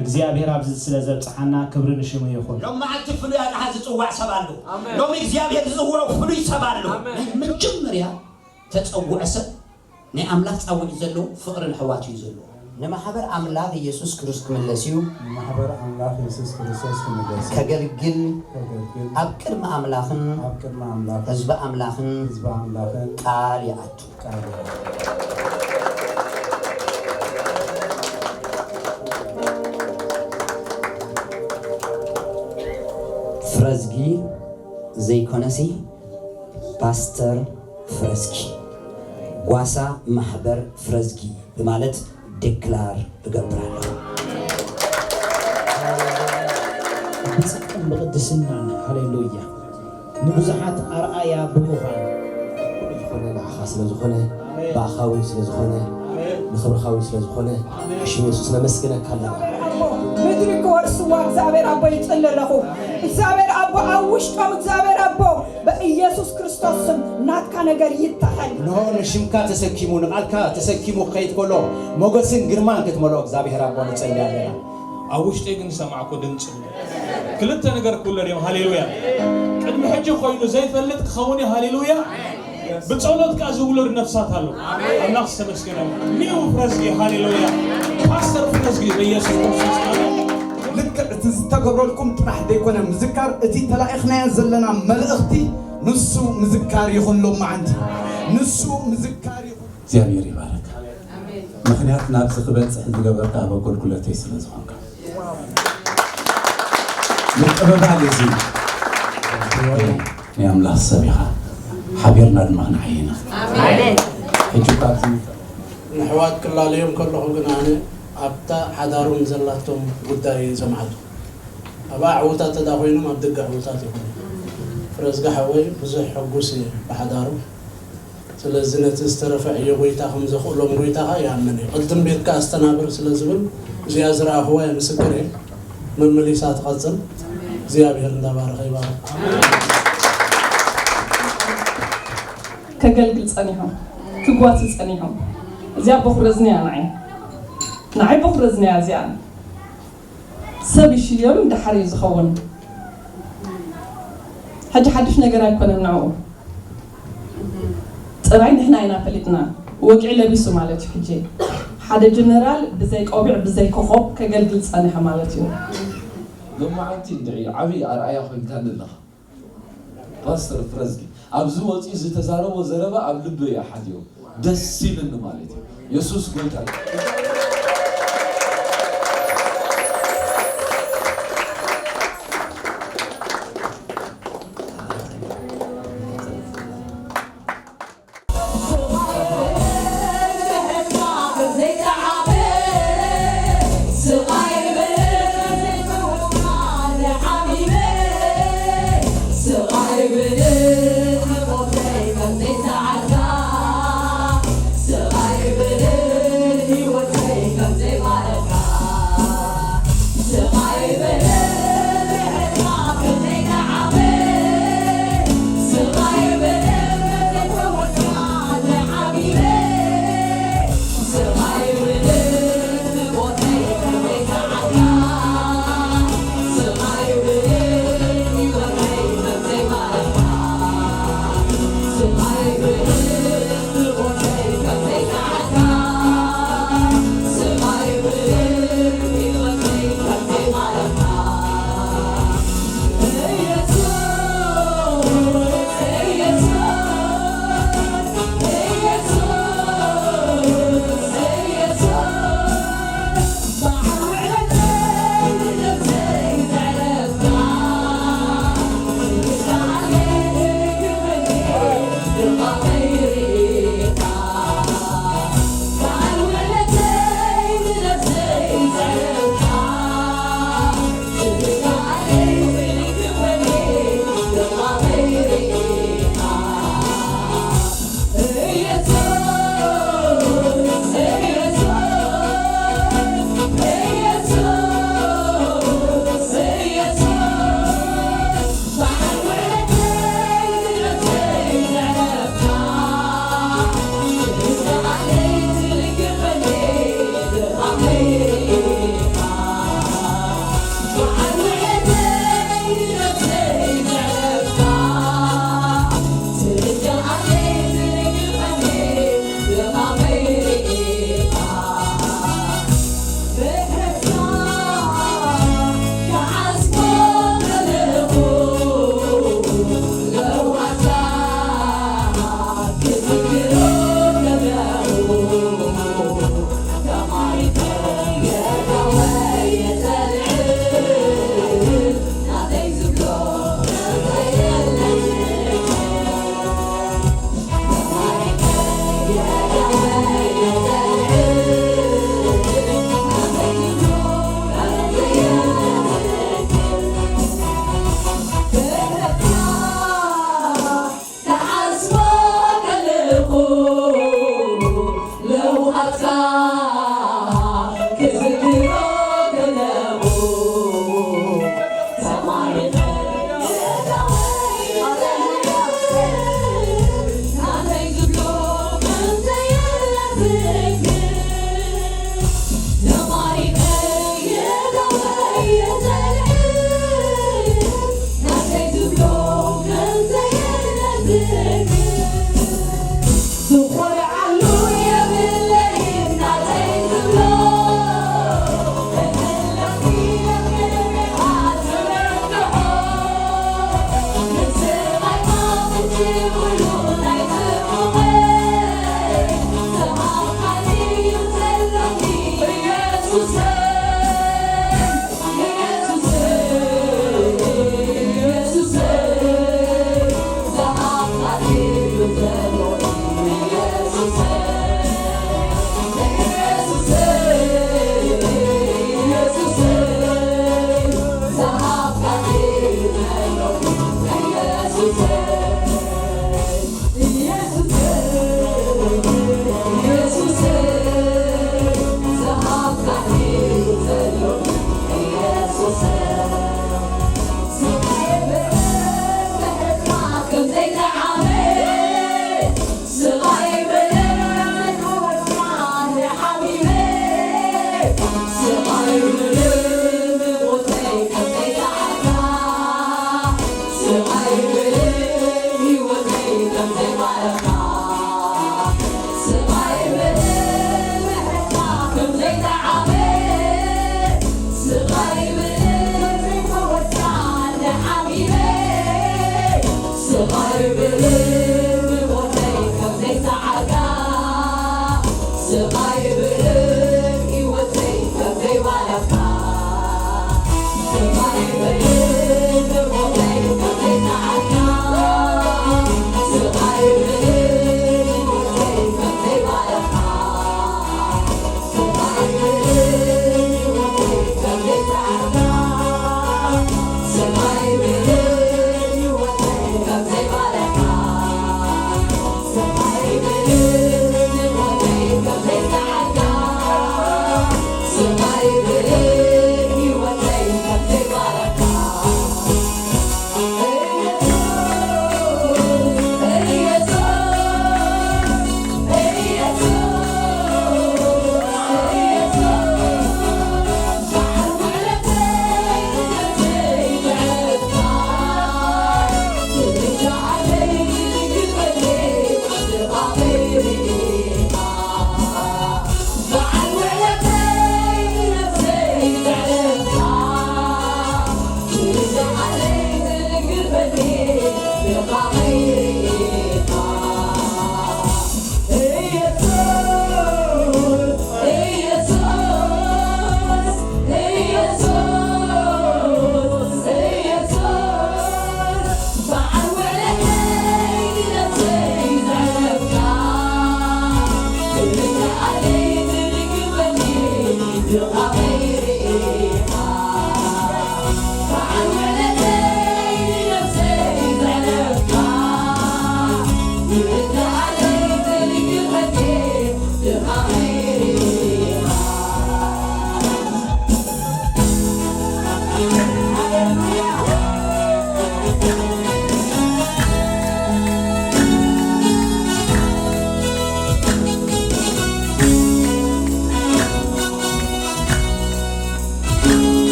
እግዚኣብሔር ኣብዚ ስለ ዘብጽሓና ክብሪ ንሽሙ ይኹን። ሎም መዓልቲ ፍሉይ ኣቕሓ ዝጽዋዕ ሰብ ኣሎ። ኣሜን። ሎሚ እግዚኣብሔር ዝጽውዖ ፍሉይ ሰብ ኣሎ። ኣሜን። ናይ መጀመርያ ተጸውዐ ሰብ ናይ ኣምላኽ ጻውዒት ዘለዎ ፍቕሪ ንኣሕዋቱ እዩ ዘለዎ። ንማሕበር ኣምላኽ ኢየሱስ ክርስቶስ ክምለስ እዩ። ንማሕበር ኣምላኽ ኢየሱስ ክርስቶስ ክምለስ እዩ። ከገልግል ከገልግል ኣብ ቅድሚ ኣምላኽን ኣብ ቅድሚ ኣምላኽ ህዝቢ ኣምላኽን ህዝቢ ኣምላኽን ቃል ይኣቱ። ቃል ይኣቱ። ፍረዝጊ ዘይኮነሲ ፓስተር ፍረዝጊ፣ ጓሳ ማሕበር ፍረዝጊ ብማለት ዲክላር እገብር ኣለኹ። ብጽድቅን ብቕድስናን፣ ሃሌሉያ፣ ንብዙሓት ኣርኣያ ብምዃን፣ ዝኾነ ንዓኻ ስለ ዝኾነ፣ ብኣኻ እውን ስለ ዝኾነ፣ ንኽብርኻ እውን ስለ ዝኾነ፣ ሽም የሱስ ነመስግነካ ኣለና። ምድሪ ክወርስዋ እግዚኣብሔር ኣቦ ይጽሊ ኣለኹ። እግዚኣብሔር ኣቦ ኣብ ውሽጦም እግዚኣብሔር ኣቦ በኢየሱስ ክርስቶስ ስም ናትካ ነገር ይተኸል። እንሆ ንሽምካ ተሰኪሙ ንቓልካ ተሰኪሙ ክኸይድ ከሎ ሞገስን ግርማን ክትመልኦ እግዚኣብሔር ኣቦ ንጸሊ ኣለና። ኣብ ውሽጠይ ግን ዝሰማዕኩ ድምፂ ክልተ ነገር ክውለድ እዮም። ሃሌሉያ። ቅድሚ ሕጂ ኮይኑ ዘይፈልጥ ክኸውን እዩ። ሃሌሉያ። ብጸሎት ከኣ ዝውለዱ ነፍሳት ኣለዉ። ኣምላኽ ዝተመስገነ ይሁን። ኒው ፍረዝጊ፣ ሃሌሉያ። ፓስተር ፍረዝጊ በኢየሱስ ክርስቶስ። ኣሜን። ልክዕ እቲ ዝተገብረልኩም ጥራሕ ዘይኮነ ምዝካር፣ እቲ ተላኢኽናዮ ዘለና መልእኽቲ ንሱ ምዝካር ይኹን። ሎማዓንቲ ንሱ ምዝካር ይኹን። እግዚኣብሔር ይባረክ። ምኽንያት ናብዚ ክበጽሕ ዝገበርካ ኣብ ኣገልግሎተይ ስለ ዝኾንካ። ምቅብባል እዩ እዚ። ናይ ኣምላኽ ሰብ ኢኻ። ሓቢርና ድማ ክንዓይ ኢና። ኣሜን። ሕጂ እኳ ኣብዚ ንሕዋት ክላለዮም ከለኹ ግን ኣነ ኣብታ ሓዳሮም ዘላቶም ጉዳይ እየ ዘምዓቱ። ኣብ ኣዕውታት ተዳ ኮይኖም ኣብ ደገ ዕውታት ይኾኑ። ፍረዝጋ ሓወይ ብዙሕ ሕጉስ እየ ብሓዳሩ። ስለዚ ነቲ ዝተረፈ ዕዮ ጎይታ ከም ዘኽእሎም ጎይታ ኸኣ ይኣምን እዩ። ቅድም ቤትካ ኣስተናብር ስለ ዝብል እዚኣ ዝረኣኽዋ እያ ምስክር እየ። መመሊሳ ትቐጽል። እግዚኣብሔር እንዳባረኸ ይባርክ። ከገልግል ጸኒሖም፣ ክጓሲ ጸኒሖም። እዚኣ በኹረዝንያ ንዓይ። ንዓይ በኹረዝንያ እዚኣ። ሰብ ይሽየም ደሓር እዩ ዝኸውን። ሕጂ ሓድሽ ነገር ኣይኮነን ንዕኡ። ጥራይ ንሕና ኢና ፈሊጥና። ወግዒ ለቢሱ ማለት እዩ። ሕጂ ሓደ ጀነራል ብዘይ ቆቢዕ ብዘይ ኮኾብ ከገልግል ጸኒሐ ማለት እዩ። ሎማዓንቲ እንድዒ ዓብዪ ኣርኣያ ኮይንካኒ ኣለኻ። ፓስተር ፍረዝጊ ኣብዚ ወፂኡ ዝተዛረቦ ዘረባ ኣብ ልበይ እዩ ሓዲሩ። ደስ ኢልኒ ማለት እዩ። የሱስ ጎይታ እዩ። ለውሃትካ ክዝክሮ ከለኹ ተማሪኸ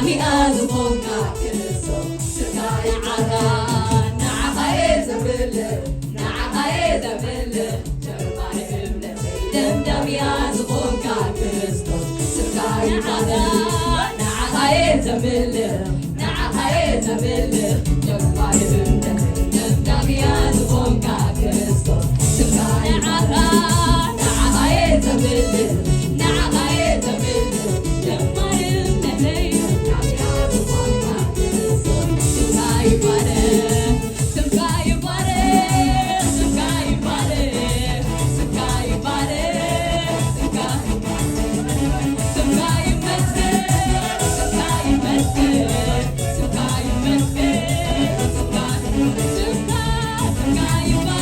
ሚኣ ዝኾንካ ክርስቶስ ስምካ ይባረኽ። ንዓኻ እየ ዘምልኽ፣ ንዓኻ እየ ዘምልኽ፣ ጀማሪ እምነተይ ደምዳሚኣ ዝኾንካ ክርስቶስ ስምካ ይባረኽ። ንዓኻ እየ ዘምልኽ፣ ንዓኻ እየ ዘምልኽ፣ ጀማሪ እምነተይ ደምዳሚኣ ዝኾንካ ክርስቶስ ስምካ ይባረኽ። ንዓኻ እየ ዘምልኽ፣ ንዓኻ እየ ዘምልኽ፣ ጀማሪ እምነተይ ደምዳሚኣ ዝኾንካ ክርስቶስ ስምካ ይባረኽ። ስምካ ይባረኽ፣ ስምካ ይባረኽ፣ ስምካ ይባረኽ፣ ስምካ ይባረኽ። ስምካ ይመስገን፣ ስምካ ይመስገን፣ ስምካ ይመስገን፣ ስምካ፣ ስምካ፣ ስምካ ይባረኽ።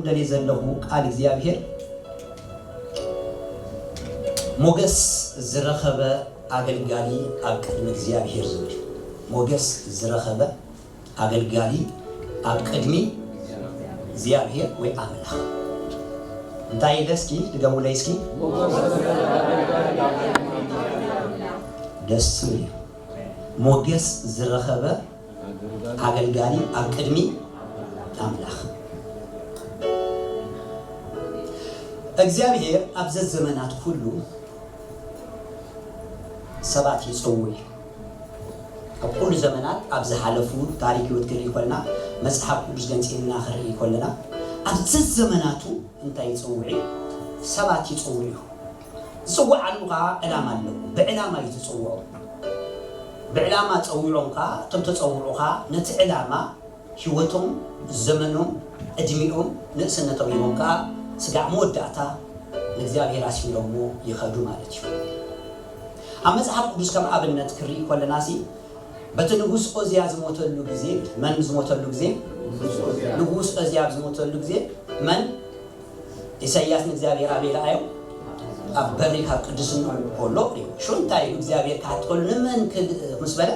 ደልየ ዘለኹ ቃል እግዚኣብሔር፣ ሞገስ ዝረኸበ ኣገልጋሊ ኣብ ቅድሚ እግዚኣብሔር ዝብል። ሞገስ ዝረኸበ ኣገልጋሊ ኣብ ቅድሚ እግዚኣብሔር ወይ ኣምላኽ። እንታይ ኢለ እስኪ ድገሙለይ እስኪ? ደስ ዝብል እዩ። ሞገስ ዝረኸበ ኣገልጋሊ ኣብ ቅድሚ ኣምላኽ። እግዚኣብሔር ኣብ ዘዘመናት ኩሉ ሰባት ይጸውዕ እዩ። ኣብ ኩሉ ዘመናት፣ ኣብ ዝሓለፉ ታሪክ ህይወት ክንርኢ ከለና፣ መጽሓፍ ቅዱስ ገንጺልና ክንርኢ ከለና፣ ኣብ ዘዘመናቱ እንታይ ይጸውዕ እዩ? ሰባት ይጸውዕ እዩ። ዝጽውዓሉ ኸዓ ዕላማ ኣለዎ። ብዕላማ እዩ ዝጽውዖም። ብዕላማ ጸዊዖም ኸዓ፣ እቶም ተጸውዑ ኸዓ ነቲ ዕላማ ህይወቶም፣ ዘመኖም፣ ዕድሚኦም፣ ንእስነቶም ሂቦም ከኣ ስጋዕ መወዳእታ ንእግዚኣብሔር ኣስሚሮምዎ ይኸዱ ማለት እዩ። ኣብ መጽሓፍ ቅዱስ ከም ኣብነት ክርኢ ከለናሲ፣ በቲ ንጉስ ኦዝያ ዝሞተሉ ግዜ፣ መን ዝሞተሉ ግዜ? ንጉስ ኦዝያ ኣብ ዝሞተሉ ግዜ መን? ኢሳይያስ ንእግዚኣብሔር ኣበይ ለኣዮ? ኣብ በሪ ካብ ቅድስንኡ ከሎ ርእዮ። ሽዑ እንታይ ኢሉ እግዚኣብሔር ክሓትተሉ ንመን ክል-፣ ምስ በለ?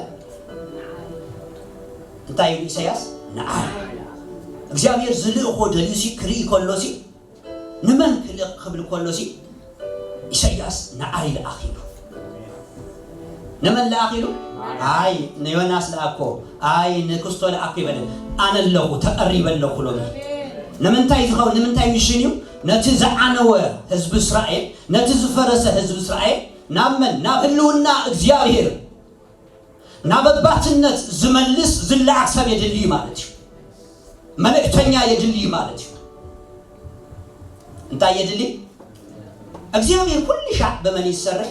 እንታይ ኢሉ ኢሳይያስ? ንዓይ። እግዚኣብሔር ዝልእኾ ደልዩሲ ክርኢ ከሎሲ ንመን ክልእኽ ክብል ከሎሲ ኢሳይያስ ንዓይ ለኣኽ ኢሉ። ንመን ለኣኽ ኢሉ? ኣይ ንዮናስ ለኣኮ፣ ኣይ ንክስቶ ለኣኮ ይበለ። ኣነ ኣለኹ፣ ተቐሪበ ኣለኹ ሎሚ። ንምንታይ ዝኸውን፣ ንምንታይ ሚሽን እዩ? ነቲ ዝዓነወ ህዝቢ እስራኤል፣ ነቲ ዝፈረሰ ህዝቢ እስራኤል ናብ መን? ናብ ህልውና እግዚኣብሔር፣ ናብ ኣባትነት ዝመልስ ዝለኣኽ ሰብ የድሊ እዩ ማለት እዩ። መልእክተኛ የድሊ እዩ ማለት እዩ። እንታይ የድሊ? እግዚኣብሔር ኩሉ ሻዕ ብመን እዩ ዝሰርሕ?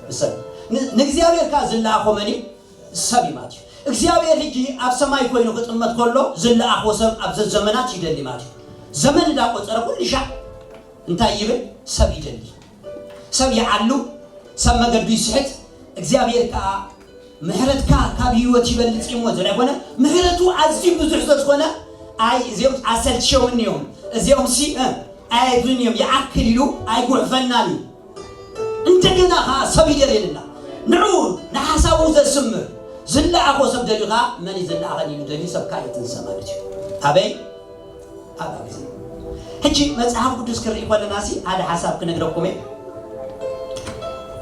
ብሰብ። ን-፣ ንእግዚኣብሔር ከኣ ዝለኣኾ መን እዩ? ሰብ እዩ ማለት እዩ። እግዚኣብሔር ሕጂ ኣብ ሰማይ ኮይኑ ክጥመት ከሎ ዝለኣኾ ሰብ ኣብ ዘዘመናት ይደሊ ማለት እዩ። ዘመን እንዳቆጸረ ኩሉ ሻዕ እንታይ ይብል? ሰብ ይደሊ። ሰብ ይዓሉ፣ ሰብ መገዱ ይስሕት። እግዚኣብሔር ከኣ ምሕረትካ ካብ ህይወት ይበልጽ እዩ እሞ፣ ዘላ ይኮነ ምሕረቱ ኣዝዩ ብዙሕ ስለ ዝኾነ፣ ኣይ እዚኦም ኣሰልችዮምኒ እዮም፣ እዚኦም ሲ፣ እ፣ ኣየድልን እዮም፣ ይኣክል ኢሉ ኣይጉሕፈናን እዩ። እንደገና ከኣ ሰብ ይደልየልና። ንዑ ንሓሳቡ ዘስምር፣ ዝለኣኾ ሰብ ደልዩ ከኣ መን እዩ ዘለኣኸኒ ኢሉ ደልዩ ሰብ ከኣ የትንሰ ማለት እዩ። ኣበይ? ኣብ ግዜ። ሕጂ መጽሓፍ ቅዱስ ክርኢ ከለና ሲ ሓደ ሓሳብ ክነግረኩም እየ።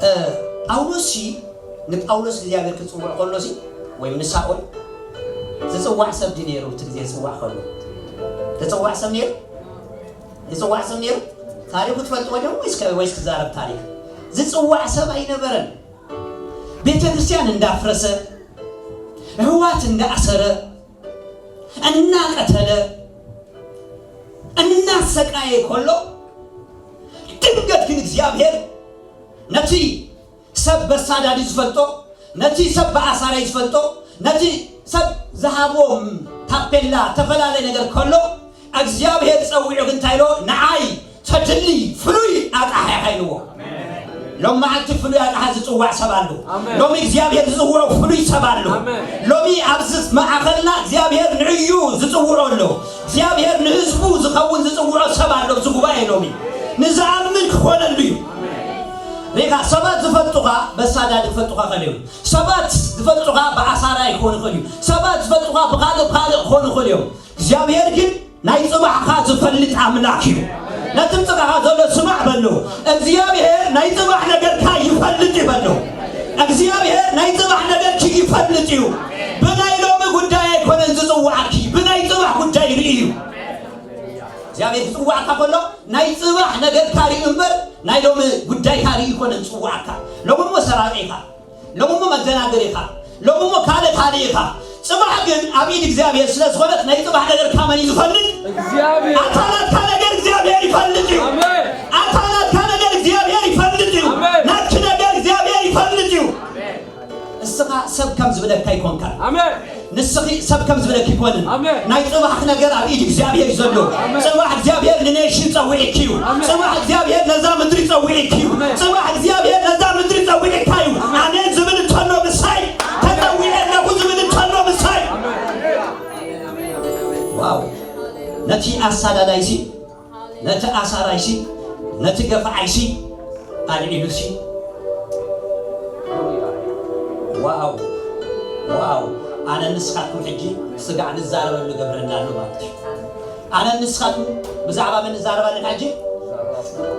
እ፣ ጳውሎስ ሲ፣ ንጳውሎስ እግዚኣብሔር ክጽውዕ ከሎ ሲ፣ ወይም ንሳኦል ዝጽዋዕ ሰብ ድዩ ነይሩ? እቲ ግዜ ዝጽዋዕ ከሎ ዝጽዋዕ ሰብ ነይሩ? ዝጽዋዕ ሰብ ነይሩ? ታሪኹ ትፈልጥዎ ዲኹም ወይስ ከ-፣ ወይስ ክዛረብ ታሪኽ? ዝጽዋዕ ሰብ ኣይነበረን። ቤተ ክርስቲያን እንዳፍረሰ፣ ኣሕዋት እንዳኣሰረ፣ እናቀተለ፣ እናሰቃየ ከሎ፣ ድንገት ግን እግዚኣብሔር ነቲ ሰብ በሳዳዲ ዝፈልጦ፣ ነቲ ሰብ ብኣሳራይ ዝፈልጦ፣ ነቲ ሰብ ዝሃቦም ታፔላ፣ ተፈላለየ ነገር ከሎ፣ እግዚኣብሔር ጸዊዑ ግን እንታይ ኢሎ? ንዓይ ተድሊ ፍሉይ ኣጣሓ ኢልዎ። ሎም መዓልቲ ፍሉይ ኣጣሓ ዝጽዋዕ ሰብ ኣሎ። ኣሜን። ሎሚ እግዚኣብሔር ዝጽውዖ ፍሉይ ሰብ ኣሎ። ኣሜን። ሎሚ ኣብዚ ማእኸልና እግዚኣብሔር ንዕዩ ዝጽውዖ ኣሎ። እግዚኣብሔር ንህዝቡ ዝኸውን ዝጽውዖ ሰብ ኣሎ። ኣብዚ ጉባኤ ሎሚ ንዝኣምን ክኾነሉ እዩ። ሪኻ ሰባት ዝፈልጡኻ በሳዳዲ ክፈልጡኻ ይኽእሉ እዮም። ሰባት ዝፈልጡኻ ብኣሳራይ ክኾኑ ይኽእሉ እዮም። ሰባት ዝፈልጡኻ ብኻልእ ብኻልእ ክኾኑ ይኽእሉ እዮም። እግዚኣብሔር ግን ናይ ጽባሕኻ ዝፈልጥ ኣምላኽ እዩ። ነቲ ጽባሕኻ ዘሎ ስማዕ በሎ። እግዚኣብሔር ናይ ጽባሕ ነገርካ ይፈልጥ እዩ በሎ። እግዚኣብሔር ናይ ጽባሕ ነገርኪ ይፈልጥ እዩ። ብናይ ሎሚ ጉዳይ ኣይኮነን ዝጽውዓኪ፣ ብናይ ጽባሕ ጉዳይ ርኢ እዩ። እግዚኣብሔር ዝጽዋዕካ ከሎ ናይ ጽባሕ ነገርካ ርኢ እምበር ናይ ሎሚ ጉዳይካ ርኢ ኣይኮነን ዝጽዋዕካ። ሎሚ እሞ ሰራቂ ኢኻ። ሎሚ እሞ መደናገር ኢኻ። ሎሚ እሞ ካልእ ካልእ ኢኻ። ጽባሕ ግን ኣብ ኢድ እግዚኣብሔር ስለ ዝኾነት ናይ ጽባሕ ነገርካ መን እዩ ዝፈልጥ? እግዚኣብሔር። ኣታ ናትካ ነገር እግዚኣብሔር ይፈልጥ እዩ። ኣሜን። ኣታ ናትካ ነገር እግዚኣብሔር ይፈልጥ እዩ። ኣሜን። ናትኪ ነገር እግዚኣብሔር ይፈልጥ እዩ። እስኻ ሰብ ከም ዝብለካ ኣይኮንካን። ኣሜን። ንስኺ ሰብ ከም ዝብለኪ ኣይኮንን። ኣሜን። ናይ ጽባሕ ነገር ኣብ ኢድ እግዚኣብሔር እዩ ዘሎ። ኣሜን። ጽባሕ እግዚኣብሔር ንኔሽን ጸዊዕኪ እዩ። ኣሜን። ጽባሕ እግዚኣብሔር ነዛ ምድሪ ጸዊዕኪ እዩ። ኣሜን። ጽባሕ እግዚኣብሔር ነዛ ምድሪ ጸዊዕካ እዩ። ኣሜን። ኣሜን ዝብል እንተሎ ምሳይ፣ ተጸዊዐ ኣለኹ ዝብል እንተሎ ምሳይ። ኣሜን። ዋው! ነቲ ኣሳዳዳይሲ፣ ነቲ ኣሳራይሲ፣ ነቲ ገፋዓይሲ ኣልዒሉሲ፣ ዋው፣ ዋው፣ ኣነ ንስኻትኩም ሕጂ ስጋዕ ንዛረበሉ ገብረና ኣሎ ማለት እዩ። ኣነ ንስኻትኩም ብዛዕባ መን ንዛረብ ኣለና ሕጂ?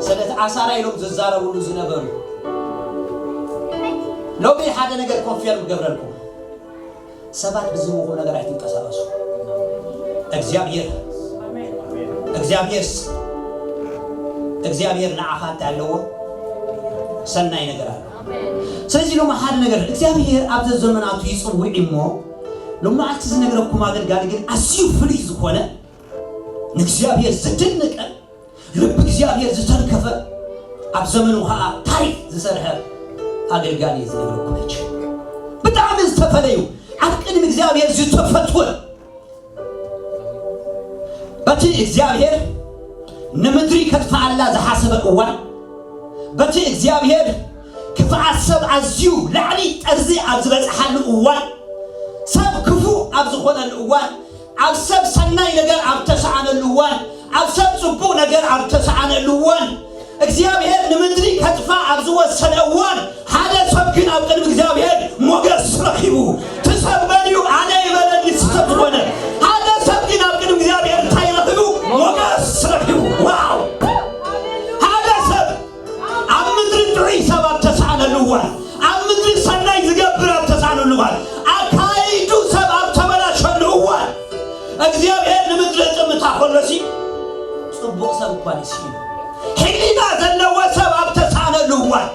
ስለቲ ኣሳራይ ኢሎም ዝዛረብሉ ዝነበሩ። ሎሚ ሓደ ነገር ኮንፌርም ገብረልኩም። ሰባት ብዝህብኹም ነገር ኣይትንቀሳቐሱ። እግዚኣብሔር፣ እግዚኣብሔር፣ እግዚኣብሔር ንዓኻ እንታይ ኣለዎ? ሰናይ ነገር ኣሎ። ስለዚ ሎሚ ሓደ ነገር እግዚኣብሔር ኣብ ዘዘመናቱ ይጽውዕ እሞ፣ ሎማዓልቲ ዝነግረኩም ኣገልጋሊ ግን ኣዝዩ ፍሉይ ዝኾነ፣ ንእግዚኣብሔር ዝድንቀን ልቢ እግዚኣብሔር ዝተንከፈ፣ ኣብ ዘመኑ ኸዓ ታሪኽ ዝሰርሐ ኣገልጋሊ ዝነግረኩም ሕጂ። ብጣዕሚ ዝተፈለዩ፣ ኣብ ቅድሚ እግዚኣብሔር ዝተፈትወ፣ በቲ እግዚኣብሔር ንምድሪ ከጥፍኣላ ዝሓሰበ እዋን፣ በቲ እግዚኣብሔር ክፍኣት ሰብ ኣዝዩ ላዕሊ ጠርዚ ኣብ ዝበጽሓሉ እዋን፣ ሰብ ክፉእ ኣብ ዝኾነሉ እዋን፣ ኣብ ሰብ ሰናይ ነገር ኣብ ተሰኣነሉ እዋን፣ ኣብ ሰብ ጽቡቕ ነገር ኣብ ተሰኣነሉ እዋን፣ እግዚኣብሔር ንምድሪ ከጥፋ ኣብ ዝወሰነ እዋን፣ ሓደ ሰብ ግን ኣብ ቅድሚ እግዚኣብሔር ሞገስ ረኺቡ። እቲ ሰብ መን እዩ? ኣነ ይበለኒ፣ እቲ ሰብ ዝኾነ። ሓደ ሰብ ግን ኣብ ቅድሚ እግዚኣብሔር እንታይ ረኺቡ? ሞገስ ረኺቡ። ዋው! ሓደ ሰብ ኣብ ምድሪ ጥዑይ ሰብ ኣብ ተሳእነሉ እዋን፣ ኣብ ምድሪ ሰናይ ዝገብር ኣብ ተሳእነሉ እዋን፣ ኣካይዱ ሰብ ኣብ ተበላሸሉ እዋን፣ እግዚኣብሔር ንምድሪ ጥምታ ከሎሲ፣ ጽቡቕ ሰብ እኳ ንስኢኑ። ሕሊና ዘለዎ ሰብ ኣብ ተሳእነሉ እዋን፣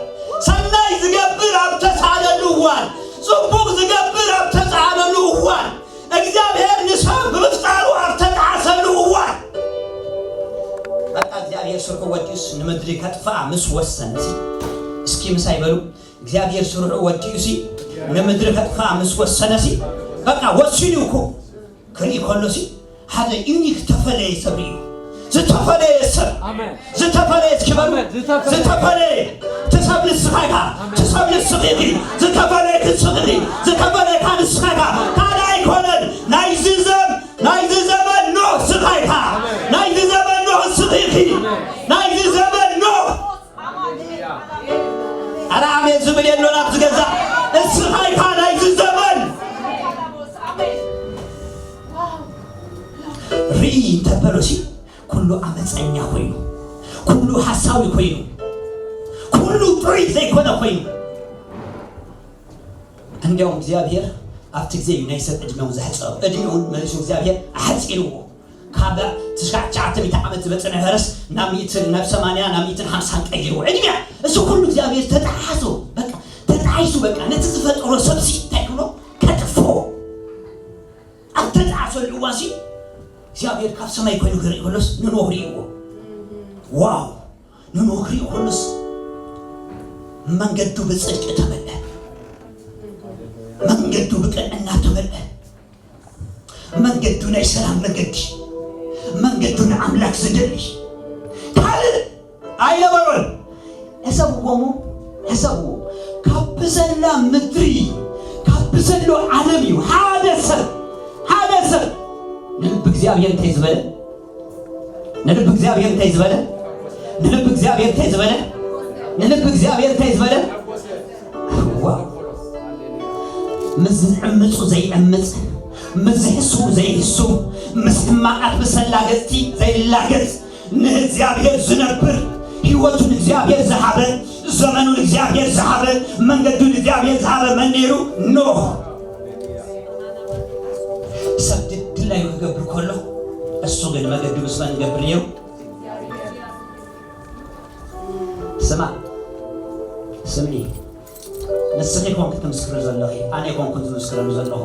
ሰናይ ዝገብር ኣብ ተሳእነሉ እዋን፣ ጽቡቕ ዝገብር ኣብ ተሳእነሉ እዋን፣ እግዚኣብሔር ንሰብ ብምፍጣሩ ኣብ ተጣዕሰሉ እዋን፣ በቃ እግዚኣብሔር ስርሑ ወዲኡስ ንምድሪ ከጥፍኣ ምስ ወሰነሲ፣ እስኪ ምሳይ በሉ፣ እግዚኣብሔር ስርሑ ወዲኡሲ ንምድሪ ከጥፍኣ ምስ ወሰነሲ፣ በቃ ወሲኑ እኮ ክርኢ ከሎሲ፣ ሓደ ዩኒክ ዝተፈለየ ሰብ እዩ። ዝተፈለየ ሰብ። ኣሜን። ዝተፈለየ እስኪ በሉ። ኣሜን። ዝተፈለየ። ዝተፈለየ። እቲ ሰብ ንስኻ ኢኻ። ኣሜን። እቲ ሰብ ንስኺ ኢኺ። ዝተፈለየ ንስኺ ኢኺ። ዝተፈለየ ንስኻ ኢኻ። ካልእ ኣይኮነን። ናይዚ ዘም-፣ ናይዚ ዘመን ኖህ ስኻ ኢኻ። ኣሜን። ናይዚ ዘመን ኖህ ስኺ ኢኺ። ኣሜን። ናይዚ ዘመን ኖህ። ኣረ ኣሜን ዝብል የሎን ኣብዚ ገዛ። እስኻ ኢኻ ናይዚ ዘመን። ርኢ እንተበሎሲ ኩሉ ዓመፀኛ ኮይኑ፣ ኩሉ ሓሳዊ ኮይኑ፣ ኩሉ ጥዑይ ዘይኮነ ኮይኑ፣ እንዲያውም እግዚኣብሔር ኣብቲ ግዜ እዩ ናይ ሰብ ዕድመውን ዘሕፀሮ። ዕድሜውን መሊሱ እግዚኣብሔር ኣሕፂርዎ። ካብ ትሽዓተ ሚእቲ ዓመት ዝበፀ ነበረስ ናብ ሚእትን፣ ናብ ሰማንያ፣ ናብ ሚእትን ሓምሳን ቀይርዎ። ዕድሜያ እሱ ኩሉ እግዚኣብሔር ተጣሓሶ፣ በቃ ተጣሒሱ፣ በቃ ነቲ ዝፈጠሮ ሰብሲ እንታይ ክብሎ ከጥፍኦ። ኣብ ተጣሓሰሉ እዋንሲ እግዚኣብሔር ካብ ሰማይ ኮይኑ ክርኢ ከሎስ ንኖህ ርእይዎ። ዋው! ንኖህ ክርኢ ከሎስ መንገዱ ብጽድቂ ተመልአ፣ መንገዱ ብቅንዕና ተመልአ፣ መንገዱ ናይ ሰላም መንገዲ፣ መንገዱ ንኣምላኽ ዝደሊ ካልእ ኣይነበሮን። ሕሰብዎ እሞ፣ ሕሰብዎ። ካብ ብዘላ ምድሪ፣ ካብ ብዘሎ ዓለም እዩ ሓደ ሰብ፣ ሓደ ሰብ ንልቢ እግዚኣብሔር እንታይ ዝበለ? ንልቢ እግዚኣብሔር እንታይ ዝበለ? ንልቢ እግዚኣብሔር እንታይ ዝበለ? ንልቢ እግዚኣብሔር እንታይ ዝበለ? ዋው! ምስ ዝዕምጹ ዘይዕምጽ፣ ምስ ዝሕስዉ ዘይሕስዉ፣ ምስ ሕማቓት፣ ምስ ኣላገጽቲ ዘይላገጽ፣ ንእግዚኣብሔር ዝነብር፣ ህይወቱ ንእግዚኣብሔር ዝሃበ፣ ዘመኑ ንእግዚኣብሔር ዝሃበ፣ መንገዱ ንእግዚኣብሔር ዝሃበ መን ነይሩ? ኖህ። ሰብ ድላዩ ክገብር ከሎ፣ እሱ ግን መገዱ ምስ መን ይገብር ነይሩ? ስማ፣ ስምዒ፣ ንስኺ ኮንኪ ትምስክሪ ዘለኺ፣ ኣነ ኮንኩ ዝምስክረሉ ዘለኹ።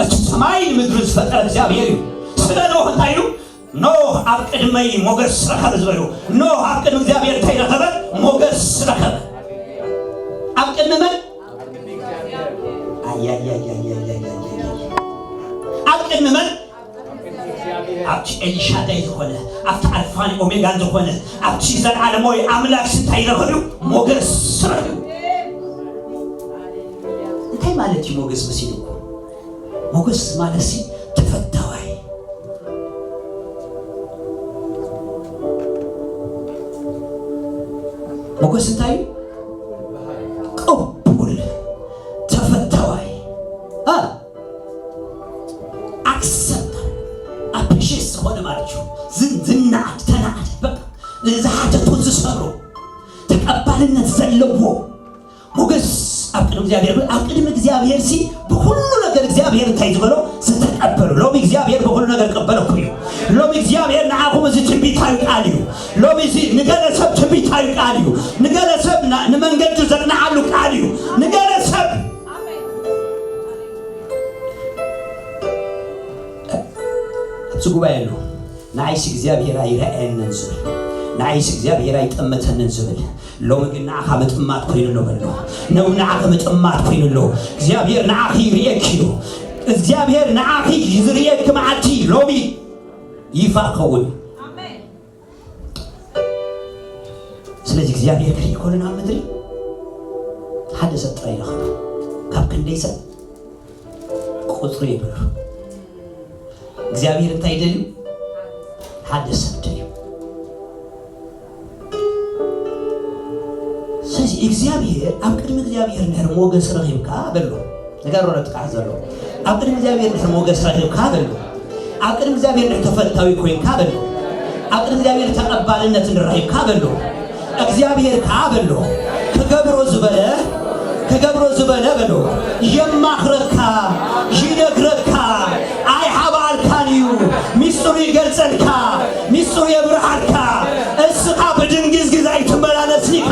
እቲ ሰማይን ምድርን ዝፈጠረ እግዚኣብሔር እዩ። ስለ ኖህ እንታይ ኢሉ? ኖህ ኣብ ቅድመይ ሞገስ ረኸበ ዝበሉ። ኖህ ኣብ ቅድሚ እግዚኣብሔር እንታይ ረኸበ? ሞገስ ረኸበ። ኣብ ቅድሚ መን? ኣያያያያያያያያያ። ኣብ ቅድሚ መን? ኣብቲ ኤልሻዳይ ዝኾነ፣ ኣብቲ ኣልፋን ኦሜጋን ዝኾነ፣ ኣብቲ ዘለዓለማዊ ኣምላኽ እንታይ ረኸቡ? ሞገስ ረኸቡ። እንታይ ማለት እዩ ሞገስ መሲልኩም? ሞገስ ማለትሲ ተፈታዋይ፣ ሞገስ እንታይ እዩ? ቅቡል፣ ተፈታዋይ፣ አ፣ ኣክሰፕት፣ ኣፕሪሼት ዝኾነ ማለት እዩ። ዝን-፣ ዝነኣድ፣ ተናኣድ፣ በቃ ዝሓተቱ ዝሰብሮ፣ ተቀባልነት ዘለዎ ሞገስ ኣብ ቅድሚ እግዚኣብሔር። ኣብ ቅድሚ እግዚኣብሔር ሲ ብኩሉ ነገር እግዚኣብሔር እንታይ ዝበሎ? ዝተቀበሉ። ሎሚ እግዚኣብሔር ብኩሉ ነገር ቀበለኩም እዩ። ሎሚ እግዚኣብሔር ንዓኹም እዚ ትንቢታዊ ቃል እዩ። ሎሚ እዚ ንገለ ሰብ ትንቢታዊ ቃል እዩ። ንገለ ሰብ ና-፣ ንመንገዱ ዘቅንዓሉ ቃል እዩ። ንገለ ሰብ ኣብዚ ጉባኤ ኣሎ። ንዓይሲ እግዚኣብሔር ኣይረኣየንን ዝብል፣ ንዓይሲ እግዚኣብሔር ኣይጠመተንን ዝብል፣ ሎሚ ግን ንዓኻ ምጥማት ኮይኑ ኣሎ በሎ። ሎሚ ንዓኺ ምጥማት ኮይኑ ኣሎ። እግዚኣብሔር ንዓኺ ይርእየኪ እዩ። እግዚኣብሔር ንዓኺ ዝርእየኪ መዓልቲ ሎሚ ይፋ ክኸውን። ስለዚ እግዚኣብሔር ክርኢ ከሎ ናብ ምድሪ ሓደ ሰብ ጥራይ ይረኸቦ። ካብ ክንደይ ሰብ ቁጽሪ የብሉ። እግዚኣብሔር እንታይ ይደልዩ? ሓደ ሰብ ደልዩ። ስለዚ እግዚኣብሔር፣ ኣብ ቅድሚ እግዚኣብሔር እንድሕር ሞገስ ረኺብካ በሎ። ንገሮ ነጥቃሕ ዘሎ። ኣብ ቅድሚ እግዚኣብሔር እንድሕር ሞገስ ረኺብካ በሎ። ኣብ ቅድሚ እግዚኣብሔር እንድሕር ተፈታዊ ኮይንካ በሎ። ኣብ ቅድሚ እግዚኣብሔር ተቐባልነት እንድረኺብካ በሎ። እግዚኣብሔር ከኣ በሎ፣ ክገብሮ ዝበለ፣ ክገብሮ ዝበለ በሎ፣ የማኽረካ፣ ይነግረካ፣ ኣይሓብኣልካን እዩ፣ ሚስጥሩ ይገልጸልካ፣ ሚስጥሩ የብርሃልካ። እስኻ ብድንግዝግዝ ኣይትመላለስን ኢኻ፣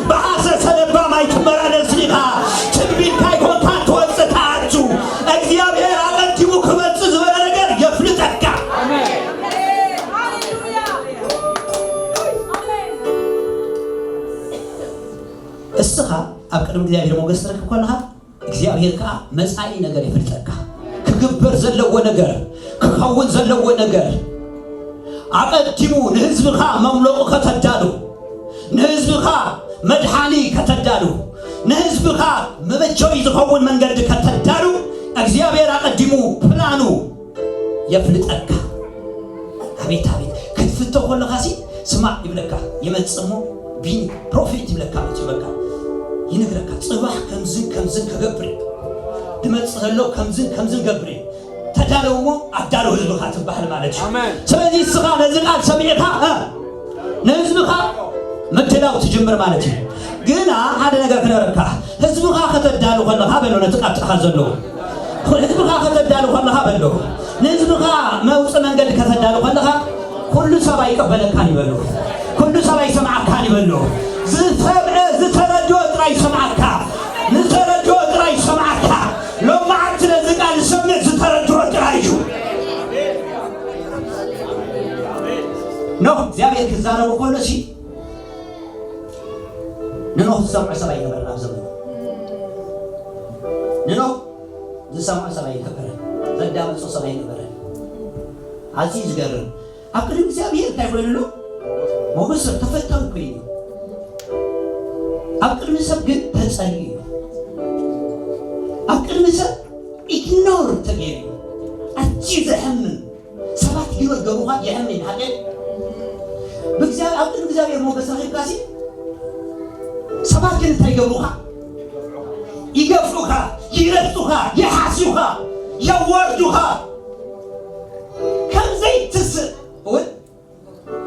ብሃሰሰ ለባም ኣይትመላለስን ኢኻ። ትንቢትካ ኣይኮንካ ትወጽእ ትኣቱ። እግዚኣብሔር ኣቐዲሙ ክመጽእ ዝበለ ነገር የፍልጠካ። እስኻ ኣብ ቅድሚ እግዚኣብሔር ሞገስ ትረክብ ከለኻ፣ እግዚኣብሔር ከኣ መጻኢ ነገር የፍልጠካ። ክግበር ዘለዎ ነገር፣ ክኸውን ዘለዎ ነገር፣ ኣቐዲሙ ንህዝብኻ መምለቑ ከተዳሉ፣ ንህዝብኻ መድሓኒ ከተዳሉ፣ ንህዝብኻ መበጀዊ ዝኸውን መንገዲ ከተዳሉ፣ እግዚኣብሔር ኣቐዲሙ ፕላኑ የፍልጠካ። ኣቤት፣ ኣቤት፣ ክትፍቶ ከለኻሲ ስማዕ ይብለካ። ይመጽእ እሞ፣ ቢኒ ፕሮፌት ይብለካ፣ መጽኡ በቃ ይነግረካ። ጽባሕ ከምዝን ከምዝን ክገብር እዩ። ድመጽእ ዘሎ ከምዝን ከምዝን ገብር እዩ። ተዳለው እሞ ኣዳለው ህዝብኻ ትበሃል ማለት እዩ። ኣሜን። ስለዚ እስኻ ነዚ ቃል ሰሚዕካ፣ እ፣ ንህዝብኻ ምድላው ትጅምር ማለት እዩ። ግና ሓደ ነገር ክነግረካ፣ ህዝብኻ ከተዳሉ ከለኻ በሎ፣ ነቲ ቃጣኻ ዘሎ ህዝብኻ ከተዳሉ ከለኻ በሎ፣ ንህዝብኻ መውፅእ መንገዲ ከተዳሉ ከለኻ፣ ኩሉ ሰብ ኣይቀበለካን ይበሎ፣ ኩሉ ሰብ ኣይሰምዓካን ይበሎ። ዝሰምዐ፣ ዝተረድኦ ጥራይ ይሰምዓካ፣ ዝተረድኦ ጥራይ ይሰምዓካ። ሎማዓንቲ ነዚ ቃል ዝሰምዕ ዝተረድኦ ጥራይ እዩ። ኖህ እግዚኣብሔር ክዛረቡ ከሎ ሲ ንኖህ ዝሰምዖ ሰብ ኣይነበረን ኣብ ዘመኑ። ንኖህ ዝሰምዖ ሰብ ኣይነበረን። ዘዳመጾ ሰብ ኣይነበረን። ኣዝዩ ዝገርም። ኣብ ቅድሚ እግዚኣብሔር እንታይ ኮይኑ ኣሎ? ሞገስ ተፈታዊ ኮይኑ። ኣብ ቅድሚ ሰብ ግን ተጸልዩ እዩ። ኣብ ቅድሚ ሰብ ኢግኖር ተገይሩ እዩ። ኣዝዩ ዘሕምም። ሰባት ኢግኖር ገብሩኻ የሕምም እዩ። ሓቂ ብእግዚኣብሔር፣ ኣብ ቅድሚ እግዚኣብሔር ሞገስ ረኺብካሲ ሰባት ግን እንታይ ይገብሩኻ? ይገፍዑኻ፣ ይረግጡኻ፣ ይሓስዩኻ፣ የዋርዱኻ። ከም ዘይትስእ እውን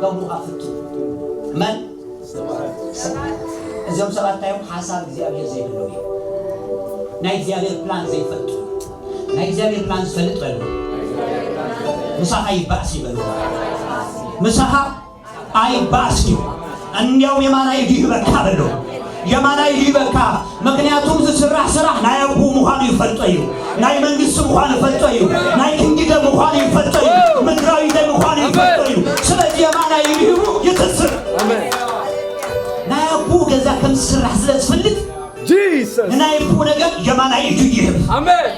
ገብሩኻ ፍቱ። መን? ሰባት። እዚኦም ሰባት እንታይ እዮም? ሓሳብ እግዚኣብሔር ዘይብሎም እዮም። ናይ እግዚኣብሔር ፕላን ዘይፈልጡ። ናይ እግዚኣብሔር ፕላን ዝፈልጥ በሉ። ምሳኻ ይባእስ ይበሉ። ምሳኻ ኣይባእስን እዩ። እንዲያውም የማናይ ኢዱ ይህበካ በሎ። የማናይ ኢዱ ይህበካ። ምኽንያቱም ዝስራሕ ስራሕ ናይ ኣቦኡ ምዃኑ ይፈልጦ እዩ። ናይ መንግስቲ ምዃኑ ይፈልጦ እዩ። ናይ ክንግደ ምዃኑ ይፈልጦ እዩ። ምድራዊ ዘይምዃኑ ይፈልጦ እዩ። ስለዚ የማናይ ኢዱ ሂቡ ይትስር። ኣሜን። ናይ ኣቦኡ ገዛ ከም ዝስራሕ ስለ ዝፈልጥ ጂሰስ። ንናይ ኣቦኡ ነገር የማናይ ኢዱ ይህብ። ኣሜን።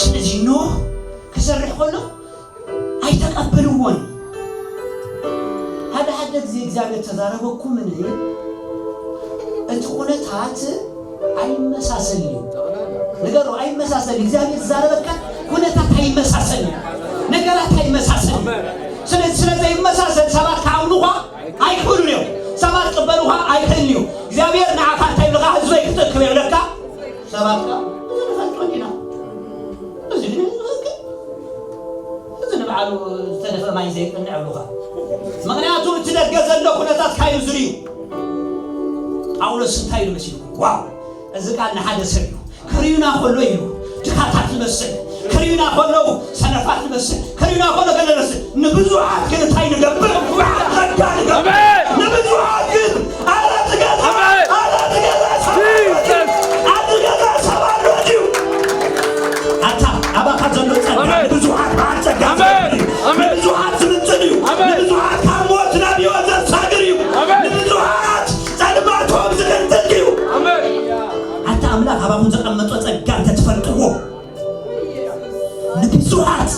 ስለዚ ኖህ ክሰርሕ ከሎ ኣይተቀበልዎን። ሓደ ሓደ ግዜ እግዚኣብሔር ተዛረበኩምን እቲ ኩነታት ኣይመሳሰል እዩ። ነገሩ ኣይመሳሰል። እግዚኣብሔር ዝዛረበካ ኩነታት ኣይመሳሰል እዩ። ነገራት ኣይመሳሰል እዩ። ስለዚ ስለ ዘይመሳሰል ሰባት ክኣምኑኻ ኣይክብሉን እዮም። ሰባት ቅበሉኻ ኣይክእልን እዩ። እግዚኣብሔር ንዓኻ እንታይ ይብልኻ? ህዝበይ ክትእክብ የብለካ። ሰባት ከኣ እዚ ንፈልጦ እንዲና። እዚ ግን እዚ ንባዕሉ ዝተደፈ ማይ ዘይቅንዕ ይብሉኻ። ምኽንያቱ እቲ ደገ ዘሎ ኩነታት ካዩ ዝርዩ። ጳውሎስ እንታይ ኢሉ መሲልኩም? ዋው! እዚ ቃል ንሓደ ሰብ እዩ። ክርዩና ከሎ ኢሉ ድኻታት ንመስል፣ ክርዩና ከሎ ሰነፋት ንመስል፣ ክርዩና ከሎ ገለ ንመስል። ንብዙሓት ግን እንታይ ንገብር? ብዓል ጸጋ ንገብር። ኣሜን። ንብዙሓት ግን ኣረ እቲ ገዛ፣ ኣሜን። ኣረ እቲ ገዛ ሰብ ኣሎ ድዩ? ጂሰስ። ኣቲ ገዛ ሰብ ኣሎ ድዩ? ኣታ ኣባኻ ዘሎ ጸጋ ኣሜን። ንብዙሓት በዓል ጸጋ ኣሜን። ዝገብር እዩ። ኣሜን። ንብዙሓት ዝምንጽል እዩ። ኣሜን። ንብዙሓት ካብ ሞት ናብ ህይወት ዘሳግር እዩ። ኣሜን። ንብዙሓት ጸልማቶም ዝገልጥል እዩ። ኣሜን። ኣታ ኣምላኽ ኣባኹም ዘቐመጦ ጸጋ እንተትፈልጥዎ፣ ንብዙሓት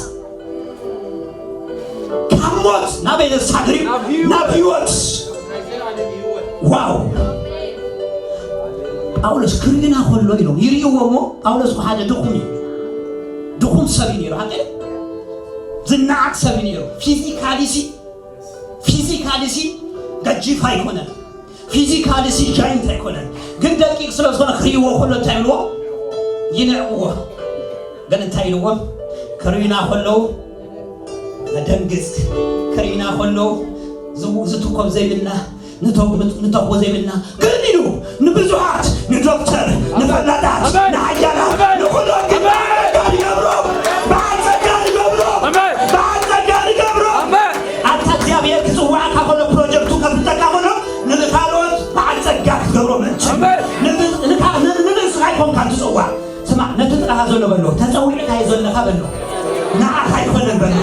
ካብ ሞት ናበይ ዘሳግር እዩ? ናብ ህይወት። ናብ ህይወት። ዋው! ጳውሎስ ክርዩና ከሎ ኢሎም ይርእይዎ እሞ፣ ጳውሎስ እኮ ሓደ ድኹም እዩ። ድኹም ሰብ እዩ ነይሩ። ሓቂ ዝነዓቕ ሰብ እዩ ነይሩ። ፊዚካሊ ሲ ፊዚካሊ ሲ ገጂፍ ኣይኮነን። ፊዚካሊ ሲ ጃይንት ኣይኮነን። ግን ደቂቕ ስለ ዝኾነ ክርእይዎ ከሎ እንታይ ይብልዎ? ይንዕቕዎ። ግን እንታይ ኢልዎም? ክርእዩና ከለዉ ነደንግጽ። ክርእዩና ከለዉ ዝው-፣ ዝትኮብ ዘይብልና፣ ንተው-፣ ንተኽቦ ዘይብልና። ግን ኢሉ ንብዙሓት፣ ንዶክተር፣ ንፈላጣት፣ ኣሜን። ንሓያላት፣ ኣሜን። ንኹሎም ግን ኣሜን። በዓል ጸጋ ንገብሮም፣ በዓል ጸጋ ንገብሮም፣ ኣሜን። በዓል ጸጋ ንገብሮም። ኣሜን። ኣታ እግዚኣብሔር ክጽውዓካ ከሎ፣ ፕሮጀክቱ ከፍልጠካ ከሎ፣ ንኻልኦት በዓል ጸጋ ክትገብሮም እንችል። ኣሜን። ንብ-፣ ንካ-፣ ን-፣ ንንስኻ ኣይኮንካን ትጽዋዕ። ስማዕ፣ ነቲ ጥቓኻ ዘሎ በሎ፣ ተጸዊዕካዮ ዘለኻ በሎ። ንዓኻ ኣይኮነን በሎ።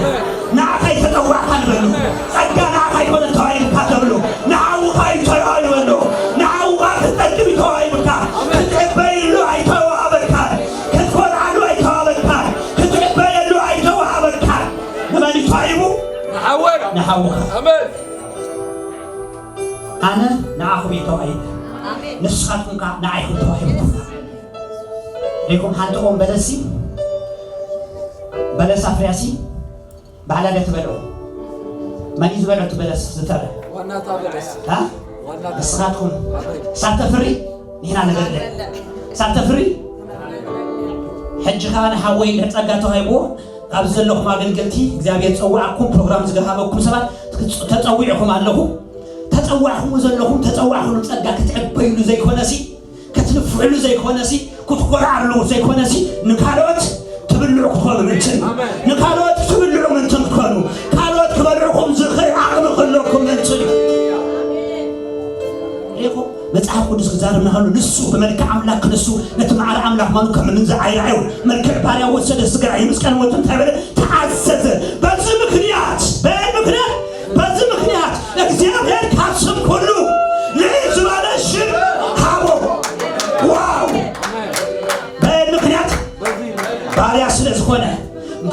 ንዓኻ ኣይተጸዋዕካን በሎ። ጸጋ ንዓኻ ኣይኮነን ተዋሂብካ ተብሎ። ንዓኻ እዩ ተዋሂቡ በሎ። ንዓኻ ክትጠቅም እዩ ተዋሂብካ። ክትዕበየሉ ኣይተዋሃበካን። ክትኮርዓሉ ኣይተዋሃበካን። ክትዕበየሉ ኣይተዋሃበካን። ንመን እዩ ተዋሂቡ? ንሓወይ። ንሓውኻ። ኣሜን። ኣነ ንዓኹም እየ ተዋሂበ። ኣሜን። ንስኻትኩም ከኣ ንዓይኹም ተዋሂብኩም። ሪኢኹም ሓንቲ ኦም በለስ ሲ፣ በለስ ኣፍርያ ሲ፣ ባዕላ ድያ ትበልዖ? መን እዩ ዝበልዖ እቲ በለስ ዝተረ? ዋና እታ በለስ። ሃ? ዋና እታ ንስኻትኩም። ኣሜን። ሳብ ተፍሪ፣ ንሕና ንበልዕ። ሳብ ተፍሪ፣ ሕጂ ከኣ ንሓወይ እንድሕር ጸጋ ተዋሂብዎ፣ ኣብዚ ዘለኹም ኣገልገልቲ፣ እግዚኣብሔር ጸዋዕኩም፣ ፕሮግራም ዝገሃበኩም ሰባት፣ ተጸዊዕኹም ኣለኹም። ተጸዋዕኹም ዘለኹም፣ ተጸዋዕኹም ጸጋ ክትዕበዩሉ ዘይኮነሲ፣ ክትንፍዕሉ ዘይኮነሲ፣ ክትኮርዓሉ ዘይኮነሲ፣ ንካልኦት ትብልዑ ክትኮኑ ምንትን። ኣሜን። ንካልኦት ትብልዑ ምንትን ክትኮኑ፣ ካልኦት ክበልዑኹም ዝኽእል ዓቕሚ ክህልወኩም ምንትን። ሪኢኹም? መጽሓፍ ቅዱስ ክዛረብና ከሎ፣ ንሱ ብመልክዕ ኣምላኽ ክነሱ፣ ነቲ ማዕረ ኣምላኽ ምዃኑ ከም ምንዚ ኣይረኣዮ። መልክዕ ባርያ ወሰደ፣ ስጋ ይምስቀል፣ ሞቱ እንታይ በለ? ተኣዘዘ። በዚ ምኽንያት፣ በዚ ምኽንያት፣ በዚ ምኽንያት እግዚኣብሔር ካብ ስም ኩሉ ልዕል ዝበለ ሽም ሃቦ። ዋው! በየን ምኽንያት? ባርያ ስለ ዝኾነ።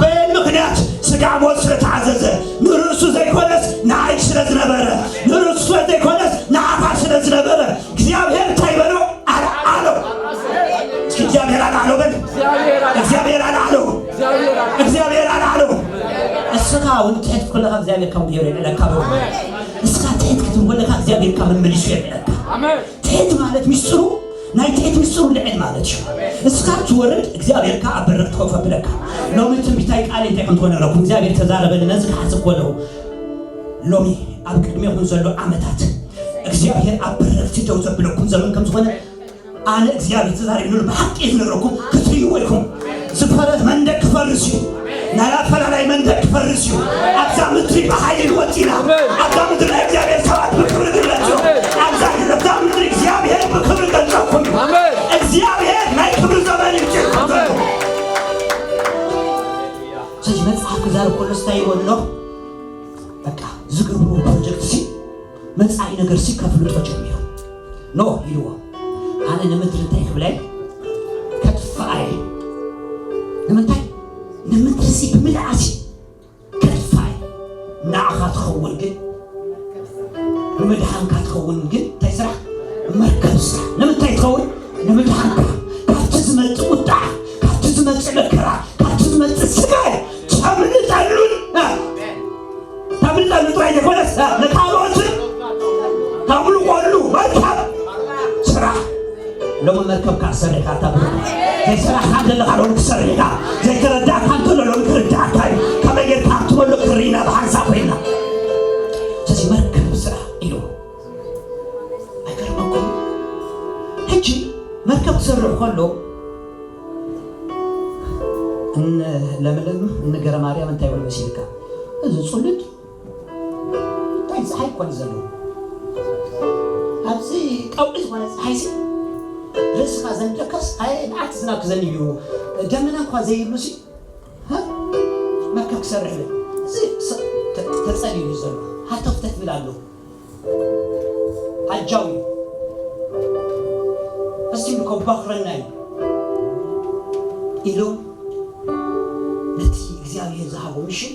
በየን ምኽንያት? ስጋ ሞት ስለ ተኣዘዘ። ንርእሱ ዘይኮነስ ንዓይ ስለ ዝነበረ። ንርእሱ ስለ ዘይኮነስ ንዓኻ ስለ ዝነበረ። እግዚኣብሔር እንታይ በሎ? ኣልዓሎ። እስኪ እግዚኣብሔር ኣልዓሎ በል። እግዚኣብሔር ኣልዓሎ። እግዚኣብሔር ኣልዓሎ። እስኻ እውን ትሕት ከለኻ እግዚኣብሔር ከም ገይሩ የልዕለካ በሎ። እስኻ ትሕት ክትብል ከለኻ እግዚኣብሔር ካብ መመሊሱ የልዕለካ። ኣሜን። ትሕት ማለት ሚስጥሩ፣ ናይ ትሕት ሚስጥሩ ልዕል ማለት እዩ። እስኻ ትወርድ፣ እግዚኣብሔር ከኣ ኣብ በርኽ ትኸፍቶ ብለካ። ሎሚ ትንቢታዊ ቃል እንታይ ከም ትኾነ ኣለኩም። እግዚኣብሔር ተዛረበኒ፣ ነዚ ክሓስብ ከለኹ። ሎሚ ኣብ ቅድሜኹም ዘሎ ዓመታት እግዚኣብሔር ኣብ በረኽቲ ደው ዘብለኩም ዘመን ከም ዝኾነ ኣነ እግዚኣብሔር ተዛሪብሉ ብሓቂ ዝነግረኩም ክትርእይዎ ኢኹም። ዝፈረስ መንደቅ ክፈርስ እዩ። ናይ ኣፈላላይ መንደቅ ክፈርስ እዩ። ኣብዛ ምድሪ ብሓይሊ ንወጽእ ኢና። ኣብዛ ምድሪ ናይ እግዚኣብሔር ሰባት ብክብሪ ክግለጹ። ኣብዛ፣ ኣብዛ ምድሪ እግዚኣብሔር ብክብሪ ክገልጸኩም እዩ። ኣሜን። እግዚኣብሔር ናይ ክብሪ ዘመን ይምጽእ። ኣሜን። ስለዚህ መጽሓፍ ክዛረብ ከሎ እንታይ ይብሎ ኣሎ? በቃ ዝገብርዎ ፕሮጀክት ሲ መጻኢ ነገር ሲ ከፍልጦ ጀሚሩ። ኖ ኢልዎ፣ ኣነ ንምድሪ እንታይ ክብላ እየ? ከጥፍኣ እየ። ንምንታይ? ንምድሪ ሲ ብምልኣ ሲ ከጥፍኣ እየ። ንዓኻ ትኸውን ግን፣ ንምድሓንካ ትኸውን ግን እንታይ ስራሕ? መርከብ ስራሕ። ንምንታይ ትኸውን? ንምድሓንካ። ካብቲ ዝመጽእ ቁጣ፣ ካብቲ ዝመጽእ መከራ፣ ካብቲ ዝመጽእ ስቃይ ተምልጠሉን፣ እ፣ ተምልጠሉ ጥራይ ዘይኮነስ፣ እ፣ ንካልኦትን ሎሚ መርከብካ ክሰርሕ ኢኻ። እታ ብሩኽ፣ ዘይሰራሕካ ዘለኻ ሎሚ ክሰርሕ ኢኻ። ዘይተረዳእካ እንተሎ ሎሚ ክርዳእካ እዩ። ከመይ ጌርካ ክትበሎ ክርኢና ብሓንሳብ ኮይና። ስለዚ መርከብ ስራሕ ኢሉ። ኣይገርመኩም? ሕጂ መርከብ ክሰርሕ ከሎ፣ እን-፣ ለምለም፣ እንገረ ማርያም እንታይ ይብሉ መሲልካ? እዚ ጽሉል እንታይ ፀሓይ እኮ እዩ ዘለዎ። ኣብዚ ቀውዒ ዝኾነ ፀሓይ ሲ ርእስኻ ዘንድለካስ፣ ኣየ መዓት ዝናብ ክዘንብ እዩ፣ ደመና እኳ ዘይብሉ ሲ፣ ሀ? መርከብ ክሰርሕ ብል። እዚ ስ-፣ ተ-፣ ተጸልዩ እዩ ዘሎ። ሃተፍተፍ ይብል ኣሎ። ኣጃው እዩ። እስቲ ከባኽረና እዩ ኢሎም ነቲ እግዚኣብሔር ዝሃቦ ሚሽን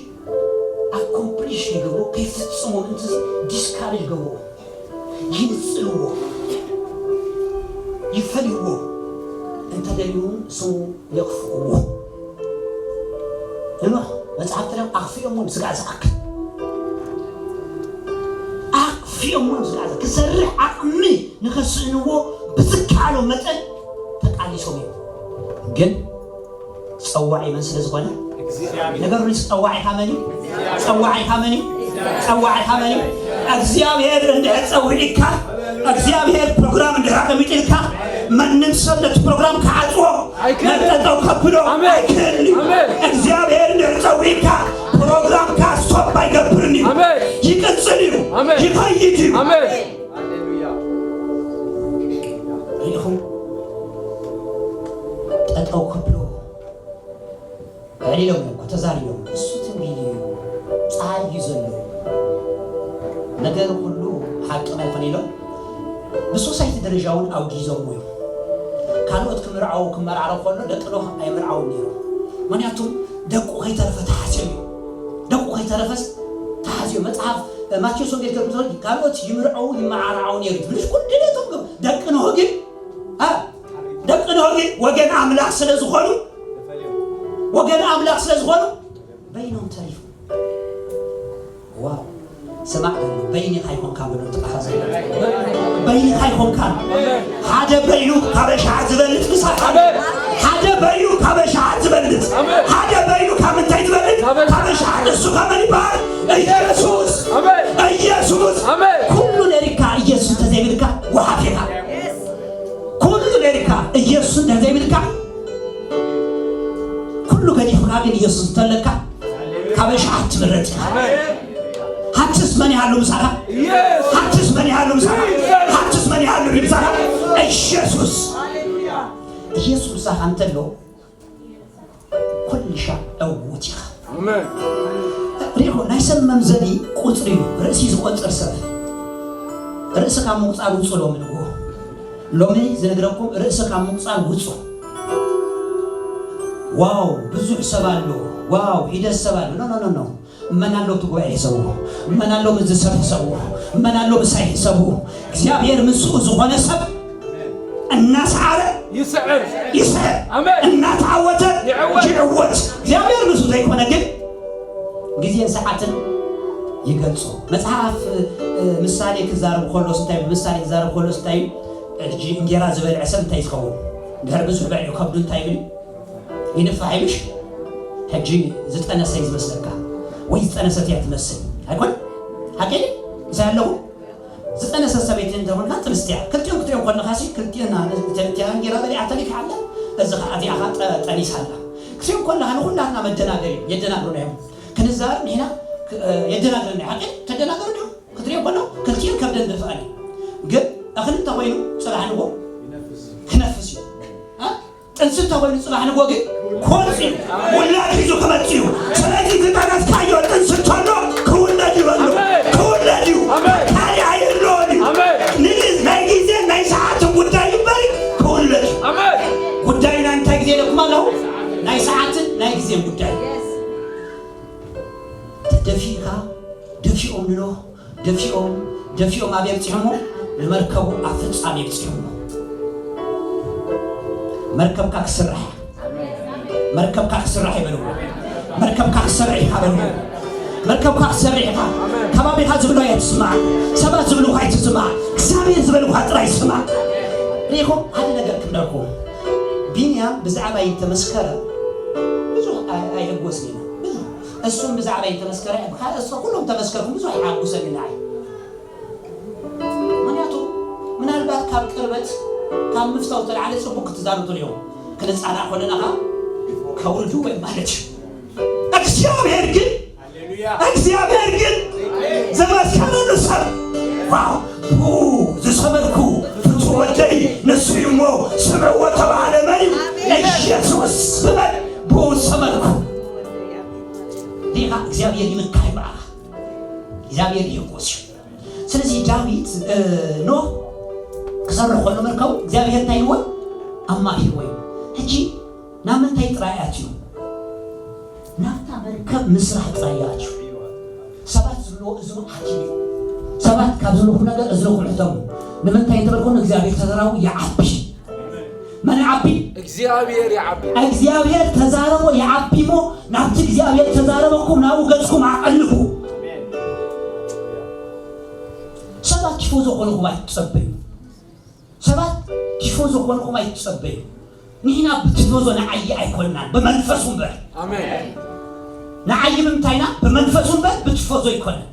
ኣኮምፕሊሽ ይገብሮ፣ ከይፍጽሞ ምእንቲ ዲስካሬጅ ይገብሮ፣ ይንጽልዎ፣ ይፈልይዎ፣ እንተደልዩ ስሙ የኽፍእዎ። ንኖህ መጽሓፍ ትረም ኣኽፊኦሞ ንስጋዕ ዝኣክል፣ ኣኽፊኦሞ ንስጋዕ ዝኣክል ክሰርሕ ዓቕሚ ንኸስእንዎ ብዝከኣሎ መጠን ተቃሊሶም እዮም። ግን ጸዋዒ መን ስለ ዝኾነ? ነገሩ ንስ ጸዋዒኻ መን እዩ? ጸዋዒኻ መን እዩ? ጸዋዒኻ መን እዩ? እግዚኣብሔር እንድሕር ጸዊዕካ፣ እግዚኣብሔር ፕሮግራም እንድሕር ኣቐሚጥልካ፣ ማንም ሰብ ነቲ ፕሮግራም ክዓጽዎ፣ ኣይክእልን። መጠጠው ከብሎ ኣሜን። ኣይክእልን እዩ። ኣሜን። እግዚኣብሔር እንድሕር ጸዊዕካ፣ ፕሮግራምካ ስቶፕ ኣይገብርን እዩ። ኣሜን። ይቅጽል እዩ። ኣሜን። ይኸይድ እዩ። ኣሜን። ሪኢኹም? ጠጠው ከብሎ ኣዕሊሎም እዮም እኮ፣ ተዛሪቦም። እሱ ትንቢት እዩ፣ ጸሓይ እዩ ዘሎ። ነገር ኩሉ ሓቂ ኣይኮነ ኢሎም ብሶሳይቲ ደረጃ እውን ኣውጊዞምዎ እዮም። ካልኦት ክምርዓው፣ ክመራዕረው ከሎ ደቂ ኖህ ኣይምርዓውን ነይሮም። ምኽንያቱም ደቁ ከይተረፈ ተሓስዮም እዮም። ደቁ ከይተረፈስ ተሓስዮም። መጽሓፍ ማቴዎስ ወንጌል ከ-፣ ካልኦት ይምርዐው ይመዓራዓው ነይሩ። ትብልሽ ኩሉ ነቶም ግን ደቂ ኖህ ግን፣ አ፣ ደቂ ኖህ ግን ወገን ኣምላኽ ስለ ዝኾኑ፣ ወገን ኣምላኽ ስለ ዝኾኑ በይኖም ተሪፎም። ዋው! ስማዕ በሉ፣ በይንኻ ኣይኮንካን በሉ፣ ጥቓኻ ዘሎ። በይንኻ ኣይኮንካን። ሓደ በይኑ ካብ ኣሽሓት ዝበልጽ ምሳኻ። ሓደ በይኑ ካብ ኣሽሓት ዝበልጽ። ሓደ በይኑ ካብ ምንታይ ዝበልጽ? ካብ ኣሽሓት። እሱ ከመን ይበሃል? ኢየሱስ። ኢየሱስ። ኩሉ ነሪካ ኢየሱስ እንተዘይብልካ፣ ወሓፍ ኢኻ። ኩሉ ነሪካ ኢየሱስ እንተዘይብልካ፣ ኩሉ ገዲፍካ ግን ኢየሱስ እንተለካ፣ ካብ ኣሽሓት ትምረጽ ኢኻ። ኣሜን። ሃብትስ መን ይሃሉ ምሳኻ? ኢየሱስ። ሃብትስ መን ይሃሉ ምሳኻ? ኢየሱስ። ሃብትስ መን ይሃሉ ምሳኻ? ኢየሱስ። ኢየሱስ ምሳኻ እንተሎ፣ ኩልሻ ዕዉት ኢኻ። ኣሜን። ሪኢኹም፣ ናይ ሰብ መምዘኒ ቁጽሪ እዩ፣ ርእሲ ዝቆጽር ሰብ። ርእሲ ካብ ምቁጻር ውጹ ሎሚ ንግሆ። ሎሚ ዝነግረኩም ርእሲ ካብ ምቁጻር ውጹ። ዋው፣ ብዙሕ ሰብ ኣሎ፣ ዋው፣ ሂደት ሰብ ኣሎ። ኖ፣ ኖ፣ ኖ፣ ኖ። መን ኣሎ እቲ ጉባኤ ሕሰቡ? መን ኣሎ ምስዚ ሰብ ሕሰቡ? መን ኣሎ ምሳይ ሕሰቡ? እግዚኣብሔር ምስኡ ዝኾነ ሰብ እናሰዓረ ይስዕር። ይስዕር። ኣሜን። እናተዓወተ ይዕወት። ይዕወት። እግዚኣብሔር ምስኡ ዘይኮነ ግን ግዜን ሰዓትን ይገልጾ። መጽሓፍ፣ እ፣ ምሳሌ ክዛረብ ከሎስ እንታይ፣ ብምሳሌ ክዛረብ ከሎስ እንታይ እዩ? ሕጂ እንጌራ ዝበልዐ ሰብ እንታይ ዝኸውን? እንድሕር ብዙሕ በሊዑ ከብዱ እንታይ ይብል? ይንፋሕ ኢሉሽ? ሕጂ ዝጠነሰ እዩ ዝመስለካ ወይ ዝጠነሰት እያ ትመስል። ኣይኮን? ሓቂ ድዩ? ምሳይ ኣለኹ? ዝጠነሰት ሰበይቲ እንተኾንካ ጥንስቲ እያ። ክልቲኦም ክትሪኦም ከለኻሲ፣ ክልቲኦን እተን፣ እቲኣ እንጌራ በሊዓ ተሊካ ኣላ፣ እዚ ኸዓ እዚኣ ኸዓ ጠ-፣ ጠኒሳ ኣላ። ክትሪኦም ከለኻ ንኹላትና መደናገሪ እዩ፣ የደናግሩና እዮም። ክንዛረብ ንሕና ክ-፣ የደናግረና እዩ። ሓቂ ተደናገሩ ድዩ? ክትሪኦ ከለኹ ክልቲኦን ከብደን ድፍኣን እዩ። ግን እኽሊ እንተኾይኑ ጽባሕ ንግሆ ክነፍስ እዩ። እ? ጥንሲ እንተኾይኑ ጽባሕ ንግሆ ግን ክወጽእ እዩ። ውላድ ሒዙ ክመጽእ እዩ። ስለዚ ዝጠነስካዮ ጥንሲ እንተሎ ክውለድ እዩ በሉ። ኣሜን። ክውለድ እዩ። ኣሜን። ካልእ ኣይህልዎን እዩ። ኣሜን። ንግዝ-፣ ናይ ግዜን ናይ ሰዓትን ጉዳይ እዩ እምበር ክውለድ እዩ። ኣሜን። ጉዳይና እንታይ ግዜ ኢለኩም ኣለኹ? ናይ ሰዓትን ናይ ግዜን ጉዳይ። ተደፊእካ፣ ደፊኦም ንኖህ፣ ደፊኦም፣ ደፊኦም ኣበይ ኣብጺሖሞ? ንመርከቡ ኣብ ፍጻሜ ኣብጺሖሞ። መርከብካ ክስራሕ፣ መርከብካ ክስራሕ ይበልዎ። መርከብካ ክሰርሕ ኢኻ በልዎ። መርከብካ ክሰርሕ ኢኻ። ከባቢኻ ዝብሎ ኣይትስማዕ። ሰባት ዝብልኻ ኣይትስማዕ። እግዚኣብሔር ዝበልኻ ጥራይ ስማዕ። ሪኢኹም ሓደ ነገር ክብለኩም። ቢንያም ብዛዕባይ እንተመስከረ ብዙሕ ኣይ- ኣይሕጎስን ኢና። ብዙሕ እሱም ብዛዕባይ እንተመስከረ፣ ብካልእ እሱ ኩሎም ተመስከርኩም ብዙሕ ኣይሓጉሰን ኢና። ምክንያቱ ምናልባት ካብ ቅርበት ካብ ምፍታው ተላዕለ ጽቡቅ ክትዛረቡ ትሪኦም። ክንጻላእ ከለና ኸዓ ከውርዱ ወይ ማለት እዩ። እግዚኣብሔር ግን እግዚኣብሔር ግን ዘመስከረሉ ሰብ፣ ዋው፣ ዝሰመርኩ ፍጹም ወደይ ንሱ እዩ እሞ ስምዕዎ ተባህለ። መን እዩ? ኢየሱስ። ብመን? ብኡ ዝሰመርኩ። ዲኻ እግዚኣብሔር ይምካይ ብኣኻ። እግዚኣብሔር ይሕጎስ እዩ። ስለዚ ዳዊት ኖህ ክሰርሕ ከሎ መርከቡ እግዚኣብሔር እንታይ ይዎ ኣማሂርዎ እዩ። ሕጂ ናብ ምንታይ ጥራይ ኣትዩ? ናብታ መርከብ ምስራሕ ጥራይ ኣትዩ። ሰባት ዝብልዎ እዝኑ ዓቲቡ እዩ። ሰባት ካብ ዝብልኹም ነገር እዝንኹም ሕተሙ። ንምንታይ እንተበልኩም እግዚኣብሔር ተዘራቡ ይዓቢ። መን ይዓቢ? እግዚኣብሔር ይዓቢ። እግዚኣብሔር ተዛረቦ ይዓቢ እሞ ናብቲ እግዚኣብሔር ተዛረበኩም ናብኡ ገጽኩም ኣቐልቡ። ሰባት ቲፎዞ ኮንኹም ኣይትጸበዩ። ሰባት ቲፎዞ ኮንኹም ኣይትጸበዩ። ንሕና ብቲፎዞ ንዓይ ኣይኮንናን፣ ብመንፈሱ እምበር። ኣሜን። ንዓይ ብምንታይና ብመንፈሱ እምበር ብቲፎዞ ኣይኮነን።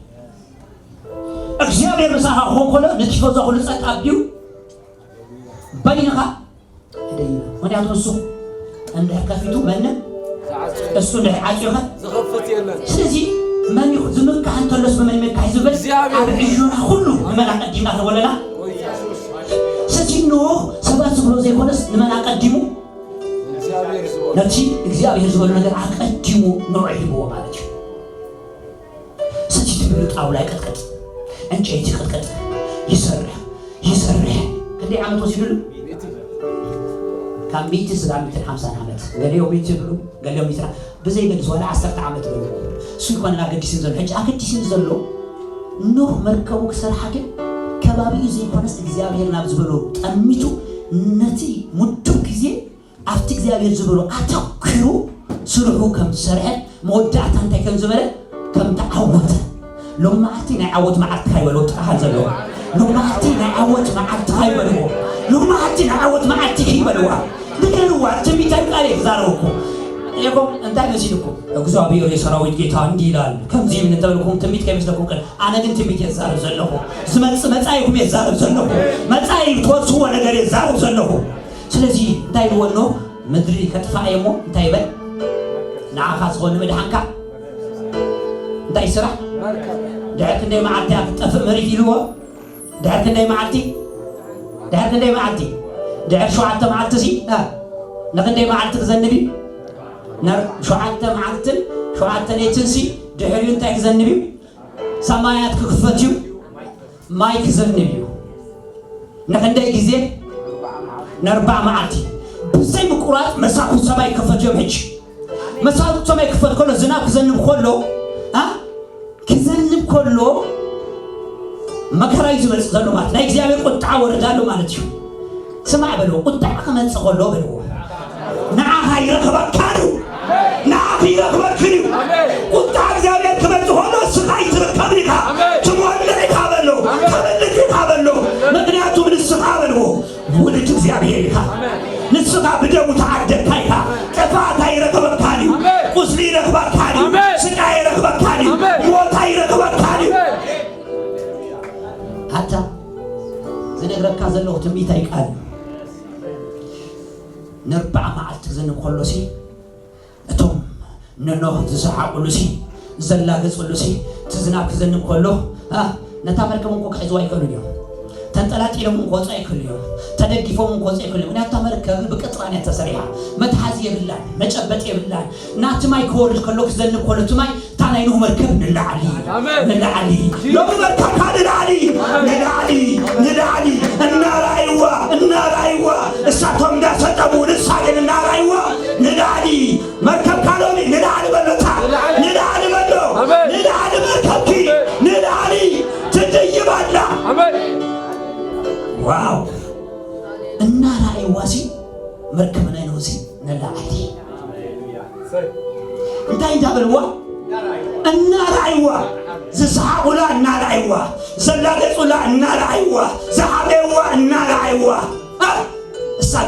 እግዚኣብሔር ምሳኻ ክኾን ከሎ ንቲፎዞ ኩሉ ጸጥ ኣቢሉ በይንኻ ደይና። ምክንያቱ እሱ እንድሕር ከፊቱ መንም እሱ እንድሕር ዓጽዩኸ ዝኸፍት የለን። ስለዚ መን እዩ ዝምካሕ እንተሎስ ብመን ይምካሕ ዝብል እግዚኣብሔር። ኣብ ዕዮና ኩሉ ንመን ኣቀዲምና ዝበለና። ወይ ኢየሱስ። ስለዚ ኖህ ሰባት ዝብሎ ዘይኮነስ ንመን ኣቀዲሙ እግዚኣብሔር ዝበሎ። ነቲ እግዚኣብሔር ዝበሎ ነገር ኣቀዲሙ ንዑ ሂብዎ ማለት እዩ። ሰቲ ትብሉ ጣውላ ይቅጥቅጥ፣ ዕንጨይቲ ይቅጥቅጥ፣ ይሰርሕ ይሰርሕ። ክንደይ ዓመት ወሲዱሉ? ካብ ሚእቲ ስጋ ሚእትን ሓምሳን ዓመት። ገሊኦም ሚእቲ ይብሉ፣ ገሊኦም ሚእቲ ብዘይገድስ ዋላ ዓሰርተ ዓመት በሉ። እሱ ይኮነን ኣገዲስን ዘሎ። ሕጂ ኣገዲስን ዘሎ ኖህ መርከቡ ክሰርሓ ግን ከባቢኡ ዘይኮነስ እግዚኣብሔር ናብ ዝበሎ ጠሚቱ ነቲ ምዱብ ግዜ ኣብቲ እግዚኣብሔር ዝበሎ ኣተኲሩ ስርሑ ከም ዝሰርሐ መወዳእታ እንታይ ከም ዝበለ ከም ተዓወተ። ሎም መዓልቲ ናይ ዓወት መዓልትኻ ይበልዎ ጥቓኻ ዘለዉ። ሎም መዓልቲ ናይ ዓወት መዓልትኻ ይበልዎ። ሎም መዓልቲ ናይ ዓወት መዓልቲ ይበልዋ። ንገርዋ ትንቢታዊ ቃል እየ ዝዛረበኩም። ኢኹም እንታይ መሲልኩም? እግዚኣብሔር የሰራዊት ጌታ እንዲህ ይላል ከምዚ ይብል እንተበልኩም ትንቢት ከይመስለኩም ቀን ኣነ ግን ትንቢት እየ ዝዛረብ ዘለኹ። ዝመጽእ መጻኢኹም እየ ዝዛረብ ዘለኹ። መጻኢ ትወርስዎ ነገር እየ ዝዛረብ ዘለኹ። ስለዚ እንታይ ኢልዎ ኣሎ? ምድሪ ከጥፋእ እየ እሞ እንታይ ይበል? ንዓኻ ዝኾነ ምድሓንካ እንታይ ስራሕ? ድሕር ክንደይ መዓልቲ እያ ክትጠፍእ መሬት ኢልዎ? ድሕር ክንደይ መዓልቲ? ድሕር ክንደይ መዓልቲ? ድሕር ሸውዓተ መዓልቲ ሲ እ፣ ንክንደይ መዓልቲ ክዘንብ እዩ? ነር- ሸውዓተ መዓልትን ሸውዓተ ሌትን ሲ ድሕሪኡ እንታይ ክዘንብ እዩ? ሰማያት ክክፈት እዩ። ማይ ክዘንብ እዩ። ንክንደይ ግዜ? ነርባዕ መዓልቲ። ብዘይ ምቁራጽ መሳኹ ሰማይ ክፈት እዮም። ሕጂ መሳኹ ሰማይ ክፈት ከሎ ዝናብ ክዘንብ ከሎ እ፣ ክዘንብ ከሎ መከራ እዩ ዝመጽእ ዘሎ ማለት ናይ እግዚኣብሔር ቁጣ ወረዳ ኣሎ ማለት እዩ። ስማዕ በልዎ፣ ቁጣ ክመጽእ ከሎ በልዎ ንዓኻ ይረኽበካ እዩ። ንዓኺ ይረኽበክን እዩ። ቁጣ እግዚኣብሔር ክመጽእ ከሎ እስኻ ኣይትርከብን ኢኻ። ትሞልዕ ኢኻ በሎ። ተበልጽ ኢኻ በሎ። ምክንያቱ ንስኻ በልዎ ውሉድ እግዚኣብሔር ኢኻ። ንስኻ ብደሙ ተዓደግካ ኢኻ። ጥፍኣት ኣይረኽበካን እዩ። ቁስሊ ይረኽበካን እዩ። ስቃይ ይረኽበካን እዩ። ሞት ኣይረኽበካን እዩ። ኣታ ዝነግረካ ዘለኹ ትንቢታዊ ቃል እዩ። ነርባዕ መዓልቲ ክዘንብ ከሎሲ እቶም ንኖህ ዝሰሓቑሉሲ ዘላገጹሉሲ እቲ ዝናብ ክዘንብ ከሎ እ፣ ነታ መርከብ እንኮ ክሕዝዋ ኣይክእሉን እዮም። ተንጠላጢሎም እንኮ ወጻ ኣይክእሉ እዮም። ተደጊፎም እንኮ ወጻ ኣይክእሉ እዮም። ምክንያቱ እታ መርከብ ብቅጥራን እያ ተሰሪሓ። መትሓዚ የብላን፣ መጨበጢ የብላን። ናቲ ማይ ክወርድ ከሎ ክዘንብ ከሎ እቲ ማይ እታ ናይ ኖህ መርከብ ንላዕሊ ኣሜን። ንላዕሊ ሎሚ መርከብካ ንላዕሊ ንላዕሊ ንላዕሊ እናረኣይዋ እናረኣይዋ እሳቶም እንዳሰጠሙ ንሳ ግን እናረኣይዋ ንላዕሊ መርከብካ ሎሚ ንላዕሊ በሎታ ንላዕሊ በሎ ኣሜን። ንላዕሊ መርከብኪ ንላዕሊ ትድይብ ኣላ ኣሜን። ዋው እናረኣይዋ ሲ መርከብ ናይ ኖህ ሲ ንላዕሊ እንታይ እንዳበልዋ እናረኣይዋ ዝሰሓቑላ እናረኣይዋ ዘላገጹላ እናረኣይዋ ዝሓመይዋ እናረኣይዋ እ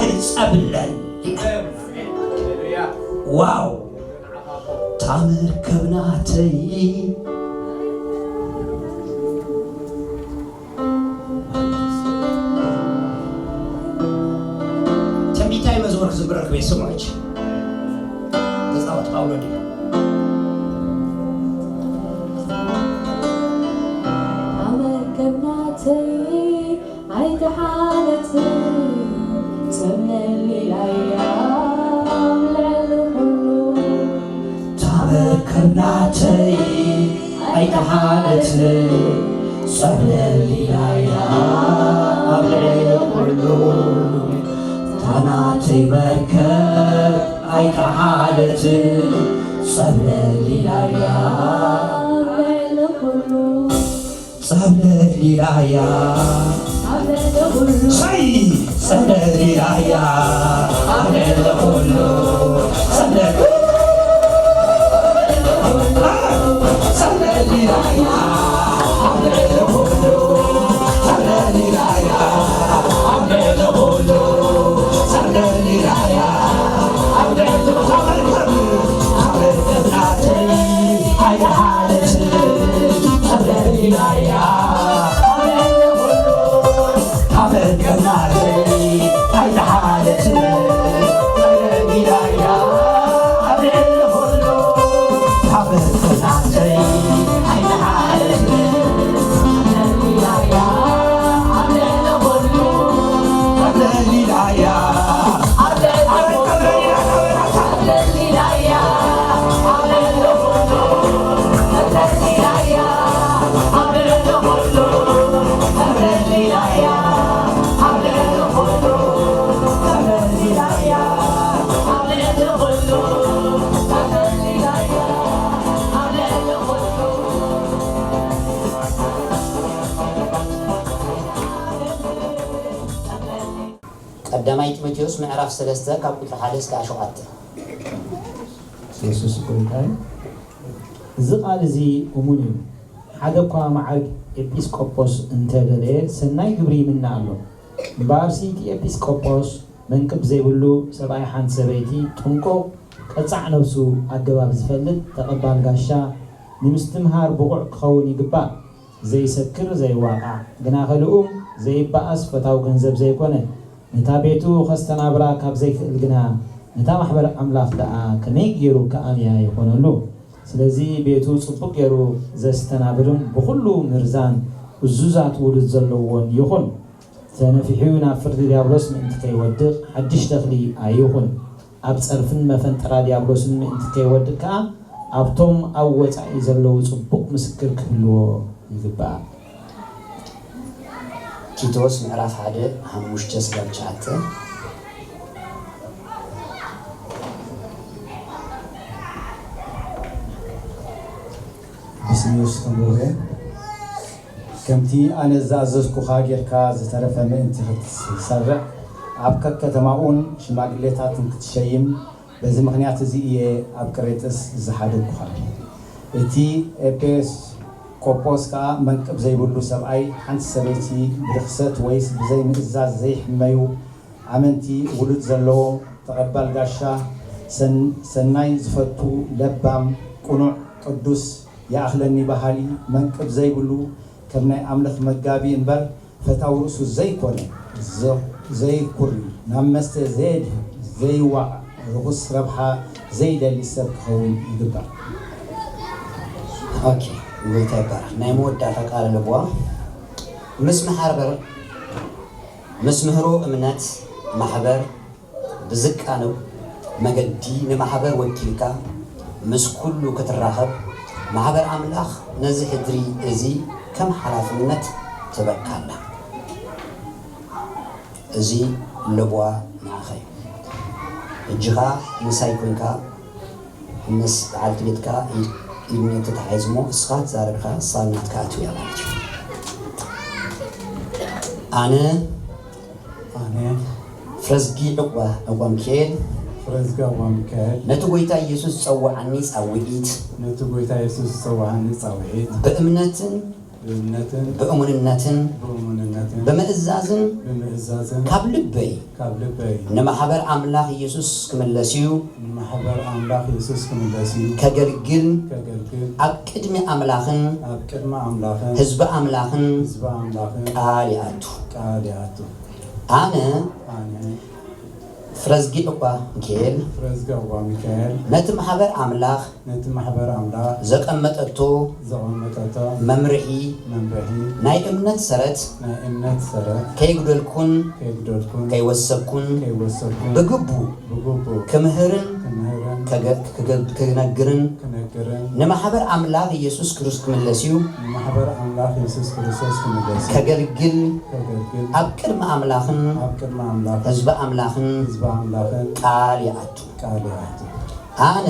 ግን ጸብለል። ዋው! ታመርከብ ናተይ። ትንቢታዊ መዝሙር ክዝምረልኩም እየ፣ ስምዑ። ተጻወት ጳውሎ ድዩ? ኣመርከብናተይ ኣይተሓለትን፣ ጸብለል ኢላያ ኣብ ልዕሊ ኩሉ። ታመርከብናተይ ኣይተሓለትን፣ ጸብለል ኢላያ ኣብ ልዕሊ ኩሉ። ታናተይ መርከብ ኣይተሓለትን፣ ጸብለል ኢላያ ኣብ ልዕሊ ኩሉ። ጸብለል ኢላያ። ሳይ! ጸብለል ኢላያ። ኣብ ልዕሊ ኩሉ። ጸብለል። ጸብለል ኢላያ። ኣብ ልዕሊ ኩሉ። ጸብለል ኢላያ። ኣብ ልዕሊ ኩሉ። ጸብለል ኢላያ። ኣብ ልዕሊ ኩሉ። ቀዳማይ ጢሞቴዎስ ምዕራፍ ሰለስተ ካብ ቁጽሪ ሓደ እስከ ሸውዓተ። የሱስ ጎይታ እዩ። እዚ ቃል እዚ እሙን እዩ። ሓደ እኳ መዓርግ ኤጲስቆጶስ እንተ ደለየ፣ ሰናይ ግብሪ ይምነ ኣሎ። እምበኣርሲ እቲ ኤጲስቆጶስ መንቅብ ዘይብሉ ሰብኣይ፣ ሓንቲ ሰበይቲ ጥንቁቕ፣ ቀጻዕ ነብሱ፣ ኣገባብ ዝፈልጥ፣ ተቐባል ጋሻ፣ ንምስትምሃር ብቑዕ ክኸውን ይግባእ። ዘይሰክር፣ ዘይዋቓዕ፣ ግና ከልኡም ዘይበኣስ፣ ፈታው ገንዘብ ዘይኮነ፣ ነታ ቤቱ ኸስተናብራ ካብ ዘይክእል ግና፣ ነታ ማሕበር ኣምላኽ ደኣ ከመይ ገይሩ ከኣልያ ይኾነሉ? ስለዚ ቤቱ ጽቡቕ ገይሩ ዘስተናብርን ብኹሉ ምርዛን እዙዛት ውሉድ ዘለዎን ይኹን። ተነፊሑ ናብ ፍርዲ ዲያብሎስ ምእንቲ ከይወድቕ፣ ሓድሽ ተኽሊ ኣይኹን። ኣብ ጸርፍን መፈንጠራ ዲያብሎስን ምእንቲ ከይወድቕ ከኣ፣ ኣብቶም ኣብ ወጻኢ ዘለዉ ጽቡቕ ምስክር ክህልዎ ይግባእ። ቲቶስ ምዕራፍ ሓደ፣ ሓሙሽተ ስጋብ ትሽዓተ። ብስም የሱስ ከንብቦ እየ። ከምቲ ኣነ ዝኣዘዝኩኻ ጌርካ ዝተረፈ ምእንቲ ክትሰርዕ፣ ኣብ ከከተማኡን ሽማግሌታትን ክትሸይም፣ በዚ ምኽንያት እዚ እየ ኣብ ቅሬጥስ ዝሓደግኩኻ። እቲ ኤጲስቆጶስ ከኣ መንቅብ ዘይብሉ ሰብኣይ፣ ሓንቲ ሰበይቲ ብርኽሰት ወይስ ብዘይምእዛዝ ዘይሕመዩ፣ ኣመንቲ፣ ውሉድ ዘለዎ፣ ተቐባል ጋሻ፣ ሰን-፣ ሰናይ ዝፈቱ፣ ለባም፣ ቅኑዕ፣ ቅዱስ፣ ይኣኽለኒ በሃሊ፣ መንቅብ ዘይብሉ፣ ከም ናይ ኣምልኽ መጋቢ እምበር፣ ፈታው ርእሱ ዘይኮነ፣ ዘ-፣ ዘይኩሪ፣ ናብ መስተ ዘየድህብ፣ ዘይዋዕ፣ ርኹስ ረብሓ ዘይደሊ ሰብ ክኸውን ይግባእ። ኦኬ፣ ጎይታ ይባረክ። ናይ መወዳእታ ቃል ልብዋ፣ ምስ ማሕበር፣ ምስ ምህሮ እምነት ማሕበር ብዝቃነው መገዲ ንማሕበር ወኪልካ ምስ ኩሉ ክትራኸብ፣ ማሕበር ኣምላኽ ነዚ ሕድሪ እዚ ከም ሓላፍነት ትበካ ኣላ። እዚ ለብዋ ንዓኻ እዩ። ሕጂ ኸኣ ምሳይ ኮንካ ምስ በዓልቲ ቤትካ ኢድ፣ ኢድ ንኢድ ተተሓሒዝሞ፣ እስኻ ትዛረብካ፣ እሳ ናትካ ኣትውያ ማለት እዩ። ኣነ ኣነ ፍረዝጊ ዕቑባ፣ ዕቑባ ሚካኤል፣ ፍረዝጊ ዕቑባ ሚካኤል፣ ነቲ ጐይታ ኢየሱስ ዝጸውዓኒ ጻውዒት፣ ነቲ ጐይታ ኢየሱስ ዝጸውዓኒ ጻውዒት፣ ብእምነትን እምነትን ብእሙንነትን ብእሙንነትን ብምእዛዝን ብምእዛዝን ካብ ልበይ ካብ ልበይ ንማሕበር ኣምላኽ ኢየሱስ ክምለስ እዩ። ንማሕበር ኣምላኽ የሱስ ክምለስ እዩ። ከገልግል ከገልግል ኣብ ቅድሚ ኣምላኽን ኣብ ቅድሚ ኣምላኽን ህዝቢ ኣምላኽን ህዝቢ ኣምላኽን ቃል ይኣቱ። ቃል ይኣቱ። ኣነ ኣነ ፍረዝጊ ዕቋ ሚካኤል ፍረዝጊ ዕቋ ሚካኤል ነቲ ማሕበር ኣምላኽ ነቲ ማሕበር ኣምላኽ ዘቐመጠቶ ዘቐመጠቶ መምርሒ መምርሒ ናይ እምነት ሰረት ናይ እምነት ሰረት ከይጉደልኩን ከይጉደልኩን ከይወሰኩን ከይወሰኩን ብግቡ ብግቡ ክምህርን ክምህርን ከገ- ክገ- ክነግርን ክነግርን ንማሕበር ኣምላኽ ኢየሱስ ክርስቶስ ክምለስ እዩ። ንማሕበር ኣምላኽ የሱስ ክርስቶስ ክምለስ ከገልግል ከገልግል ኣብ ቅድሚ ኣምላኽን ኣብ ቅድሚ ኣምላኽ ህዝቢ ኣምላኽን ህዝቢ ኣምላኽን ቃል ይኣቱ። ቃል ይኣቱ። ኣነ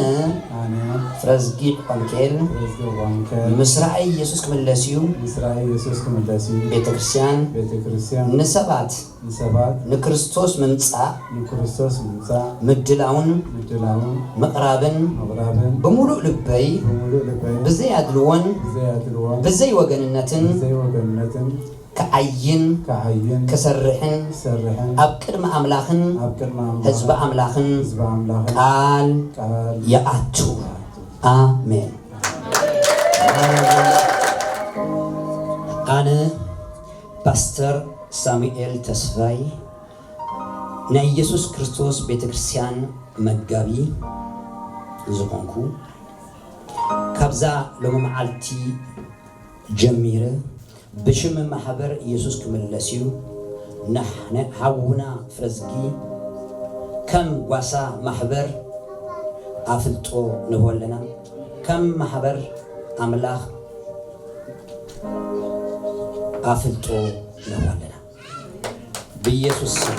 ኣነ ፍረዝጊ ዕቋ ሚካኤል ፍረዝጊ ዕቋ ሚካኤል ምስ ራእይ ኢየሱስ ክምለስ እዩ። ምስ ራእይ የሱስ ክምለስ እዩ። ቤተ ክርስቲያን ቤተ ክርስቲያን ንሰባት ንሰባት ንክርስቶስ ምምጻእ ንክርስቶስ ምምጻእ ምድላውን ምድላውን ምቕራብን ምቕራብን ብምሉእ ልበይ ብምሉእ ልበይ ብዘይ ኣድልዎን ብዘይ ኣድልዎን ብዘይ ወገንነትን ብዘይ ወገንነትን ክዓይን ክዓይን ክሰርሕን ክሰርሕን ኣብ ቅድሚ ኣምላኽን ኣብ ቅድሚ ኣምላኽ ህዝቢ ኣምላኽን ህዝቢ ኣምላኽን ቃል ቃል ይኣቱ። ኣሜን። ኣነ ፓስተር ሳሙኤል ተስፋይ ናይ ኢየሱስ ክርስቶስ ቤተ ክርስቲያን መጋቢ ዝኾንኩ ካብዛ ሎሚ መዓልቲ ጀሚረ ብሽም ማሕበር ኢየሱስ ክምለስ እዩ። ንሕ- ንሓውና ፍረዝጊ ከም ጓሳ ማሕበር ኣፍልጦ ንህቦ ኣለና። ከም ማሕበር ኣምላኽ ኣፍልጦ ንህቦ ኣለና። ብኢየሱስ ስም።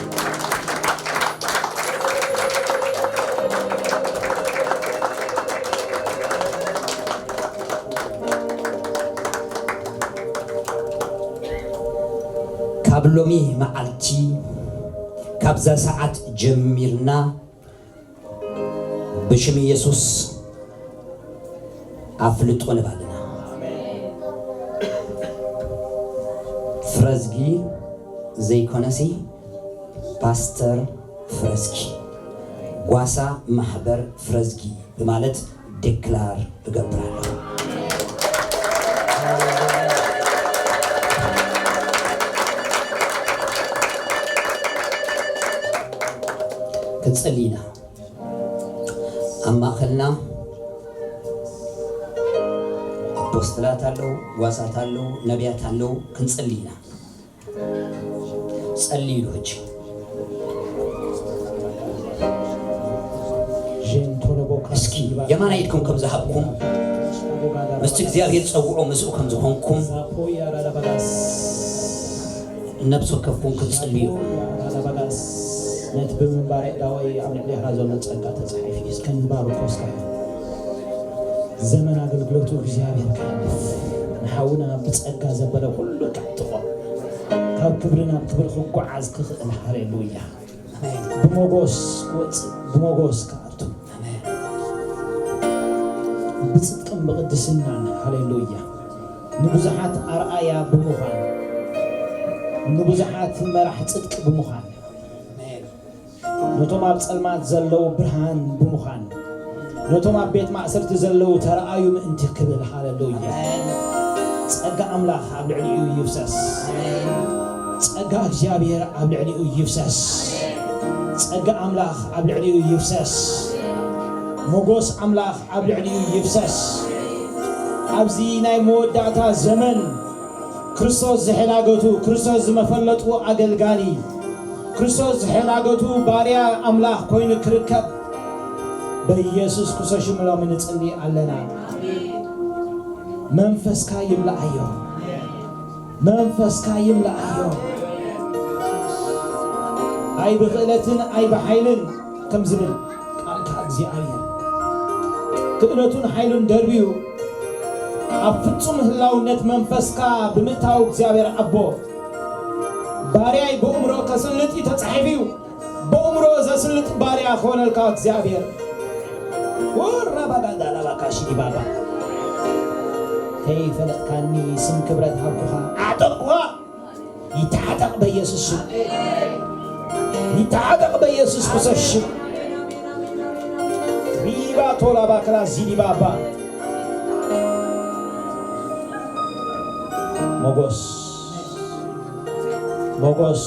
ካብ ሎሚ መዓልቲ ካብዛ ሰዓት ጀሚርና ብሽም ኢየሱስ ኣፍልጦ ንባልና። ፍረዝጊ ዘይኮነሲ ፓስተር ፍረዝጊ፣ ጓሳ ማሕበር ፍረዝጊ ብማለት ዲክላር እገብር ኣለኹ። ክንጽሊ ኢና። ኣብ ማእኸልና ኣፖስትላት ኣለዉ፣ ጓሳት ኣለዉ፣ ነቢያት ኣለዉ። ክንጽሊ ኢና። ጸልይሉ ሕጂ። እስኪ የማናይ ኢድኩም ከም ዝሃብኩም፣ ምስቲ እግዚኣብሔር ጸውዖ ምስኡ ከም ዝኾንኩም፣ ነብሲ ወከፍኩም ክትጽልዩ። ነቲ ብምንባር ኣእዳወይ ኣብ ልዕሌኻ ዘሎ ጸጋ ተጻሒፉ እዩ። እስከ ንባርኮ እስከ። ዘመን ኣገልግሎቱ እግዚኣብሔር ከሕልፍ፣ ንሓውና ብጸጋ ዘበለ ኩሉ ከዕጥቖ፣ ካብ ክብሪ ናብ ክብሪ ክጓዓዝ ክኽእል። ሃሌሉያ። ብሞጎስ ክወጽእ፣ ብሞጎስ ክኣቱ፣ ብጽድቅን ብቕድስናን። ሃሌሉያ። ንብዙሓት ኣርኣያ ብምዃን፣ ንብዙሓት መራሕ ጽድቂ ብምዃን፣ ነቶም ኣብ ጸልማት ዘለዉ ብርሃን ብምዃን፣ ነቶም ኣብ ቤት ማእሰርቲ ዘለዉ ተረኣዩ ምእንቲ ክብል። ሃሌሉያ። ጸጋ ኣምላኽ ኣብ ልዕሊኡ ይፍሰስ። ጸጋ እግዚኣብሔር ኣብ ልዕሊኡ ይፍሰስ። ጸጋ ኣምላኽ ኣብ ልዕሊኡ ይፍሰስ። ሞጎስ ኣምላኽ ኣብ ልዕሊኡ ይፍሰስ። ኣብዚ ናይ መወዳእታ ዘመን ክርስቶስ ዝሕላገቱ፣ ክርስቶስ ዝመፈለጡ ኣገልጋሊ፣ ክርስቶስ ዝሕላገቱ ባርያ ኣምላኽ ኮይኑ ክርከብ በኢየሱስ ክርስቶስ ሽም ሎሚ ንጽሊ ኣለና። መንፈስካ ይምልኣዮ፣ መንፈስካ ይምልኣዮ። ኣይ ብኽእለትን ኣይ ብሓይልን ከም ዝብል ቃልካ እግዚኣብሔር ክእለቱን ሓይሉን ደርብዩ ኣብ ፍጹም ህላውነት መንፈስካ ብምእታው እግዚኣብሔር ኣቦ፣ ባርያይ ብእምሮ ከስልጥ እዩ ተጻሒፉ እዩ። ብእምሮ ዘስልጥ ባርያ ክኾነልካ እግዚኣብሔር። ወራባጋዳላባካሺ ባባ ከይፈለጥካኒ ስም ክብረት ሃብኩኻ፣ ኣዕጠቕኩኻ። ይተዓጠቕ በኢየሱስ ስም። ይተዓጠቕ በኢየሱስ ክርስቶስ ሽም። ሪባ ቶላ ባክራ ዚዲ ባባ። ሞጎስ፣ ሞጎስ።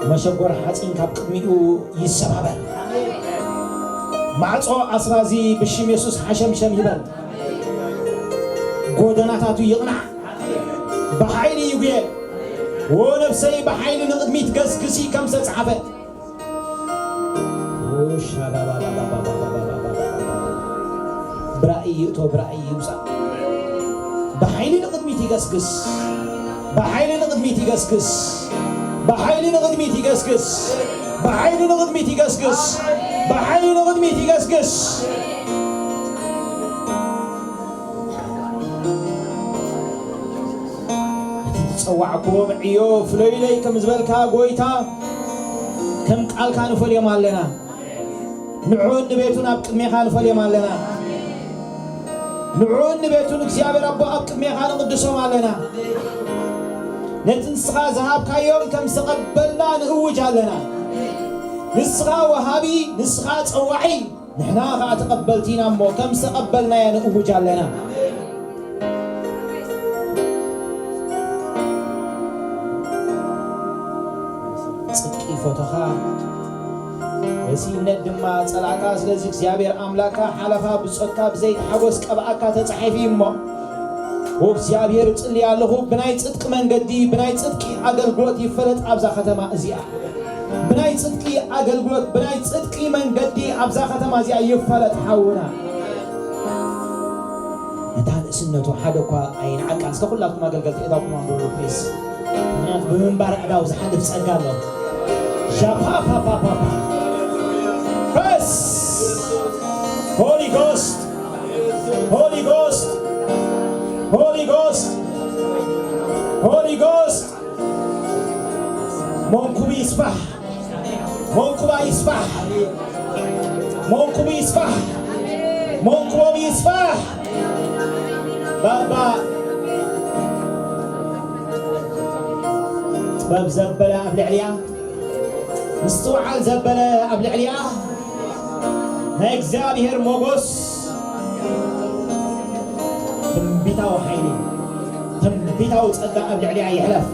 መሸጎር ሓፂን ካብ ቅድሚኡ ይሰባበር። ማዕጾ ኣስራዚ ብሽም የሱስ ሓሸምሸም ይበል። ጎደናታቱ ይቕናዕ። ብሓይሊ ይጉየ። ወ ነፍሰይ ብሓይሊ ንቕድሚት ገስግሲ ከም ዝተጻሕፈ። ብራእይ ይእቶ፣ ብራእይ ይውጻእ። ብሓይሊ ንቕድሚት ይገስግስ። ብሓይሊ ንቕድሚት ይገስግስ። ብሓይሊ ንቕድሚት ይገስግስ። ብሓይሊ ንቕድሚት ይገስግስ። ብሓይሊ ንቕድሚት ይገስግስ። እቲ ዝጸዋዕክዎ ምዕዮ ፍለዩለይ ከም ዝበልካ፣ ጎይታ፣ ከም ቃልካ ንፈልዮም ኣለና። ንዕኡን ንቤቱን ኣብ ቅድሜኻ ንፈልዮም ኣለና። ንዕኡን ንቤቱን እግዚኣብሔር ኣቦ ኣብ ቅድሜኻ ንቕድሶም ኣለና። ነቲ ንስኻ ዝሃብካዮም ከም ዝተቐበልና ንእውጅ ኣለና። ንስኻ ወሃቢ፣ ንስኻ ጸዋዒ፣ ንሕና ኸኣ ተቐበልቲ ኢና እሞ ከም ዝተቐበልናዮ ንእውጅ ኣለና። ጽድቂ ይፈቶኻ፣ ወሲነት ድማ ጸላእካ። ስለዚ እግዚኣብሔር ኣምላካ ሓለፋ ብጾትካ ብዘይቲ ሓጎስ ቀብኣካ ተጻሒፉ እዩ እሞ፣ ወእግዚኣብሔር እጽሊ ኣለኹ፣ ብናይ ጽድቂ መንገዲ፣ ብናይ ጽድቂ ኣገልግሎት ይፈለጥ ኣብዛ ከተማ እዚኣ። ብናይ ጽድቂ ኣገልግሎት፣ ብናይ ጽድቂ መንገዲ ኣብዛ ከተማ እዚኣ ይፈለጥ ሓውና። ነታ ንእስነቱ ሓደ እኳ ኣይንዓቃን። እስከ ኩላትኩም ኣገልገልቲ እዳውኩም ኣንብሩ ፕሊዝ። ምኽንያቱ ብምንባር ኣእዳው ዝሓልፍ ጸጋ ኣሎ። ሻፓፓፓፓፓ። Yes! Holy Ghost! Holy Ghost! Holy Ghost! Holy Ghost! መንኩቡ ይስፋሕ፣ መንኩባ ይስፋሕ፣ መንኩቡ ይስፋሕ፣ መንኩቦም ይስፋሕ። ባባ ጥበብ ዘበለ ኣብ ልዕሊያ፣ ምስትውዓል ዘበለ ኣብ ልዕሊያ፣ ናይ እግዚኣብሔር ሞጎስ ትንቢታዊ ሓይሊ፣ ትንቢታዊ ጸጋ ኣብ ልዕሊኣ ይሕለፍ።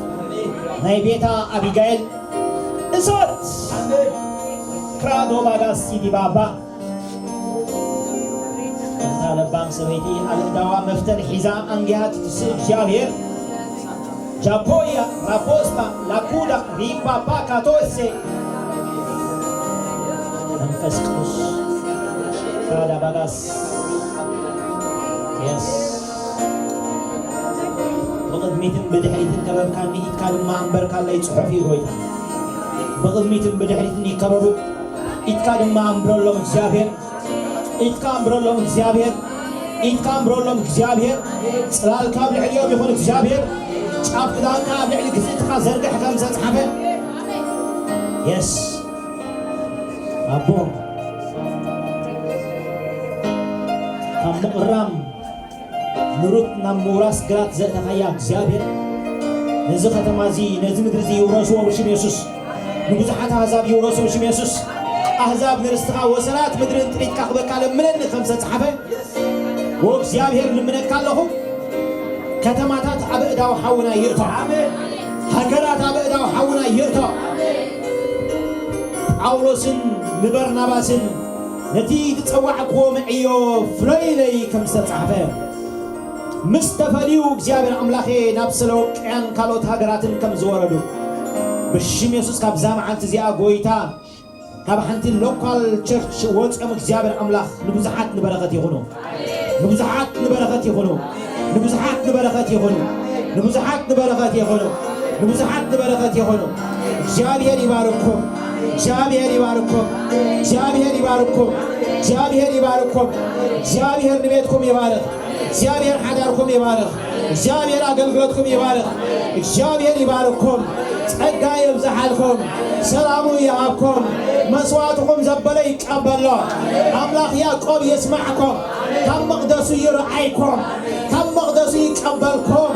ናይ ቤታ ኣቢጋይል እሶት ክራዶ ባጋስ ሲዲ ባባ። እታ ለባም ሰበይቲ ኣብ እዳዋ መፍተል ሒዛ ኣንጊሃ ትትስእ እግዚኣብሔር ጃፖያ ራፖስታ ላኩዳ ሪፓፓ ካቶሴ መንፈስ ቅዱስ ካዳ ባጋስ የስ ብቕድሚትን ብድሕሪትን ከበብካኒ፣ ኢድካ ድማ ኣንበርካለይ ጽሑፍ እዩ ጎይታ። ብቕድሚትን ብድሕሪትን ይከበቡ፣ ኢድካ ድማ ኣንብረሎም እግዚኣብሔር። ኢድካ ኣንብረሎም እግዚኣብሔር፣ ኢድካ ኣንብረሎም እግዚኣብሔር። ጽላልካ ኣብ ልዕሊኦም ይኹን እግዚኣብሔር። ጫፍ ክዳንካ ኣብ ልዕሊ ግዝእትኻ ዘርግሕ ከም ዝተጻሕፈ። የስ ኣቦ ካብ ምቕራም ንሩት ናብ ምውራስ ግራት ዘእተኻያ እግዚኣብሔር፣ ነዚ ከተማ እዚ፣ ነዚ ምድሪ እዚ ይውረስዎ ብሽም የሱስ። ንብዙሓት ኣህዛብ ይውረሱ ብሽም የሱስ። ኣህዛብ ንርስትኻ ወሰናት ምድርን ጥሪትካ ክበካ ለምነኒ ከም ዝተጻሕፈ፣ ወእግዚኣብሔር ልምነካ ኣለኹ። ከተማታት ኣብ እዳው ሓውና ይእቶ። ሃገራት ኣብ እዳው ሓውና ይእቶ። ጳውሎስን ንበርናባስን ነቲ ዝጸዋዕክዎ ምዕዮ ፍለዩለይ ከም ዝተጻሕፈ፣ ምስ ተፈልዩ እግዚኣብሔር ኣምላኸ ናብ ሰለውቅያን ካልኦት ሃገራትን ከም ዝወረዱ፣ ብሽም የሱስ ካብዛ መዓልቲ እዚኣ ጎይታ ካብ ሓንቲ ሎካል ቸርች ወፂኦም እግዚኣብሔር ኣምላኽ ንብዙሓት ንበረኸት ይኹኑ። ንብዙሓት ንበረኸት ይኹኑ። ንብዙሓት ንበረኸት ይኹኑ። ንብዙሓት ንበረኸት ይኹኑ። ንብዙሓት ንበረኸት ይኹኑ። እግዚኣብሔር ይባርኩም። እግዚኣብሔር ይባርኩም። እግዚኣብሔር ይባርኩም። እግዚኣብሔር ይባርኩም። እግዚኣብሔር ንቤትኩም ይባርክ። እግዚኣብሔር ሓዳርኩም ይባርክ። እግዚኣብሔር ኣገልግሎትኩም ይባርክ። እግዚኣብሔር ይባርኩም። ጸጋ የብዝሓልኩም፣ ሰላሙ ይሃብኩም። መስዋዕትኹም ዘበለ ይቀበሎ። ኣምላኽ ያዕቆብ ይስማዕኩም፣ ካብ መቕደሱ ይርዓይኩም፣ ካብ መቕደሱ ይቀበልኩም።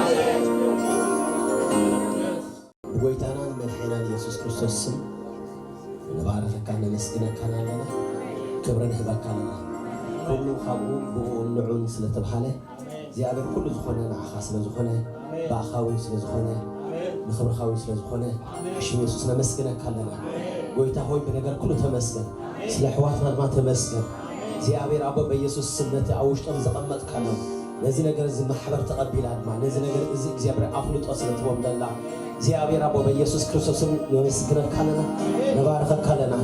ብጎይታናን መድሓናን ኢየሱስ ክርስቶስ ስም ንባረኸካ፣ ነመስግነካን ኣለና፣ ክብሪ ንህበካ ኣለና። ኩሉ ካብኡ ብኡን ንዑን ስለ ተብሃለ እግዚኣብሔር ኩሉ ዝኾነ ንዓኻ ስለ ዝኾነ፣ ብኣኻ እውን ስለ ዝኾነ፣ ንኽብርኻ እውን ስለ ዝኾነ፣ ሽም የሱስ ነመስግነካ ኣለና። ጎይታ ሆይ ብነገር ኩሉ ተመስገን፣ ስለ ኣሕዋትና ድማ ተመስገን። እግዚኣብሔር ኣቦ በኢየሱስ ስም ነቲ ኣብ ውሽጦም ዘቐመጥካሎም ነዚ ነገር እዚ ማሕበር ተቐቢላ ድማ ነዚ ነገር እዚ እግዚኣብሔር ኣፍልጦ ስለ ትቦም ዘላ እግዚኣብሔር ኣቦ በኢየሱስ ክርስቶስም ነመስግነካ ኣለና፣ ነባርኸካ ኣለና።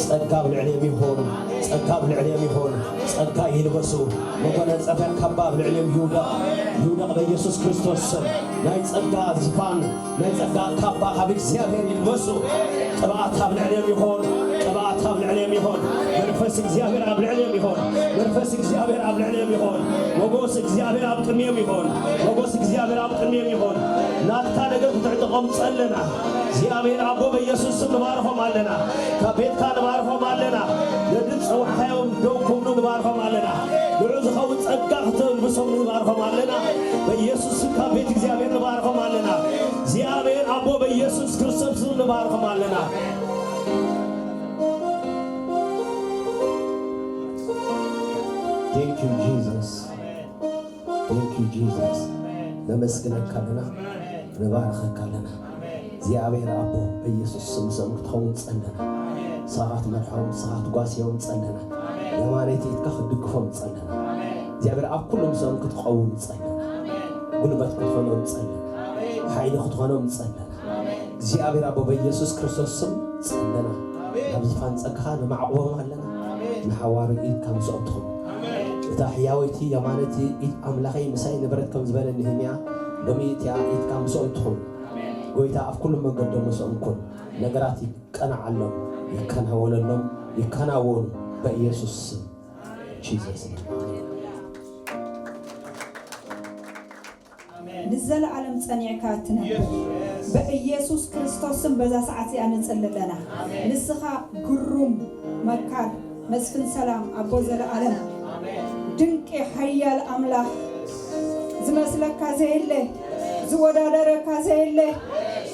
ጸጋ ኣብ ልዕሊኦም ይኹን፣ ጸጋ ኣብ ልዕሊኦም ይኹን፣ ጸጋ ይልበሱ። መጎናጸፊያ ካባ ኣብ ልዕሊኦም ይውደቕ፣ ይውደቕ በኢየሱስ ክርስቶስ ስም። ናይ ጸጋ ዝፋን፣ ናይ ጸጋ ካባ ካብ እግዚኣብሔር ይልበሱ። ቅብኣት ኣብ ልዕሊኦም ይኹን፣ ቅብኣት ኣብ ልዕሊኦም ይኹን። መንፈስ እግዚኣብሔር ኣብ ልዕሊኦም ይኹን፣ መንፈስ እግዚኣብሔር ኣብ ልዕሊኦም ይኹን። ሞገስ እግዚኣብሔር ኣብ ቅድሚኦም ይኹን፣ ሞገስ እግዚኣብሔር ኣብ ቅድሚኦም ይኹን። ናትካ ነገር ክትዕጥቖም ጸለና። እግዚኣብሔር ኣቦ በኢየሱስ ስም ንባርኾም ኣለና። ካብ ቤትካ ንባርኾም ኣለና። ነቲ ዝጸዋዕካዮም ደው ክብሉ ንባርኾም ኣለና። ንዑ ዝኸውን ጸጋ ክተልብሶም ንባርኾም ኣለና። በኢየሱስ ስም ካብ ቤት እግዚኣብሔር ንባርኾም ኣለና። እግዚኣብሔር ኣቦ በኢየሱስ ክርስቶስ ስም ንባርኾም ኣለና። Thank you, Jesus. Thank you, Jesus. ነመስግነካ ኣለና፣ ንባርኸካ ኣለና። እግዚኣብሔር ኣቦ በኢየሱስ ስም ምስኦም ክትኸውን ጸለና። ንስኻ ክትመርሖም፣ ንስኻ ክትጓስዮም ጸለና። የማነይቲ ኢድካ ክትድግፎም ጸለና። እግዚኣብሔር ኣብ ኩሉ ምስኦም ክትቐውም ጸለና። ጉልበት ክትኾኖም ጸለና። ሓይሊ ክትኾኖም ጸለና። እግዚኣብሔር ኣቦ በኢየሱስ ክርስቶስ ስም ጸለና። ናብ ዝፋን ጸጋኻ ንማዕቑቦም ኣለና። ንሓዋሩ ኢድካ ምስኦም ትኹን። እታ ሕያወይቲ የማነይቲ ኢድ ኣምላኸይ ምሳይ ንብረት ከም ዝበለ ንህምያ፣ ሎሚ እቲኣ ኢድካ ምስኦም ትኹን። ጎይታ ኣብ ኩሉ መንገዶም ምስኦም ኩን። ነገራት ይቀናዓሎም፣ ይከናወነሎም፣ ይከናወኑ በኢየሱስ ስም። Jesus name. ንዘለዓለም ጸኒዕካ ትነብር። በኢየሱስ ክርስቶስ ስም በዛ ሰዓት እዚኣ ንጽሊ ኣለና። ንስኻ ግሩም መካር፣ መስፍን ሰላም፣ ኣቦ ዘለዓለም፣ ድንቂ ሓያል ኣምላኽ፣ ዝመስለካ ዘየለ፣ ዝወዳደረካ ዘየለ፣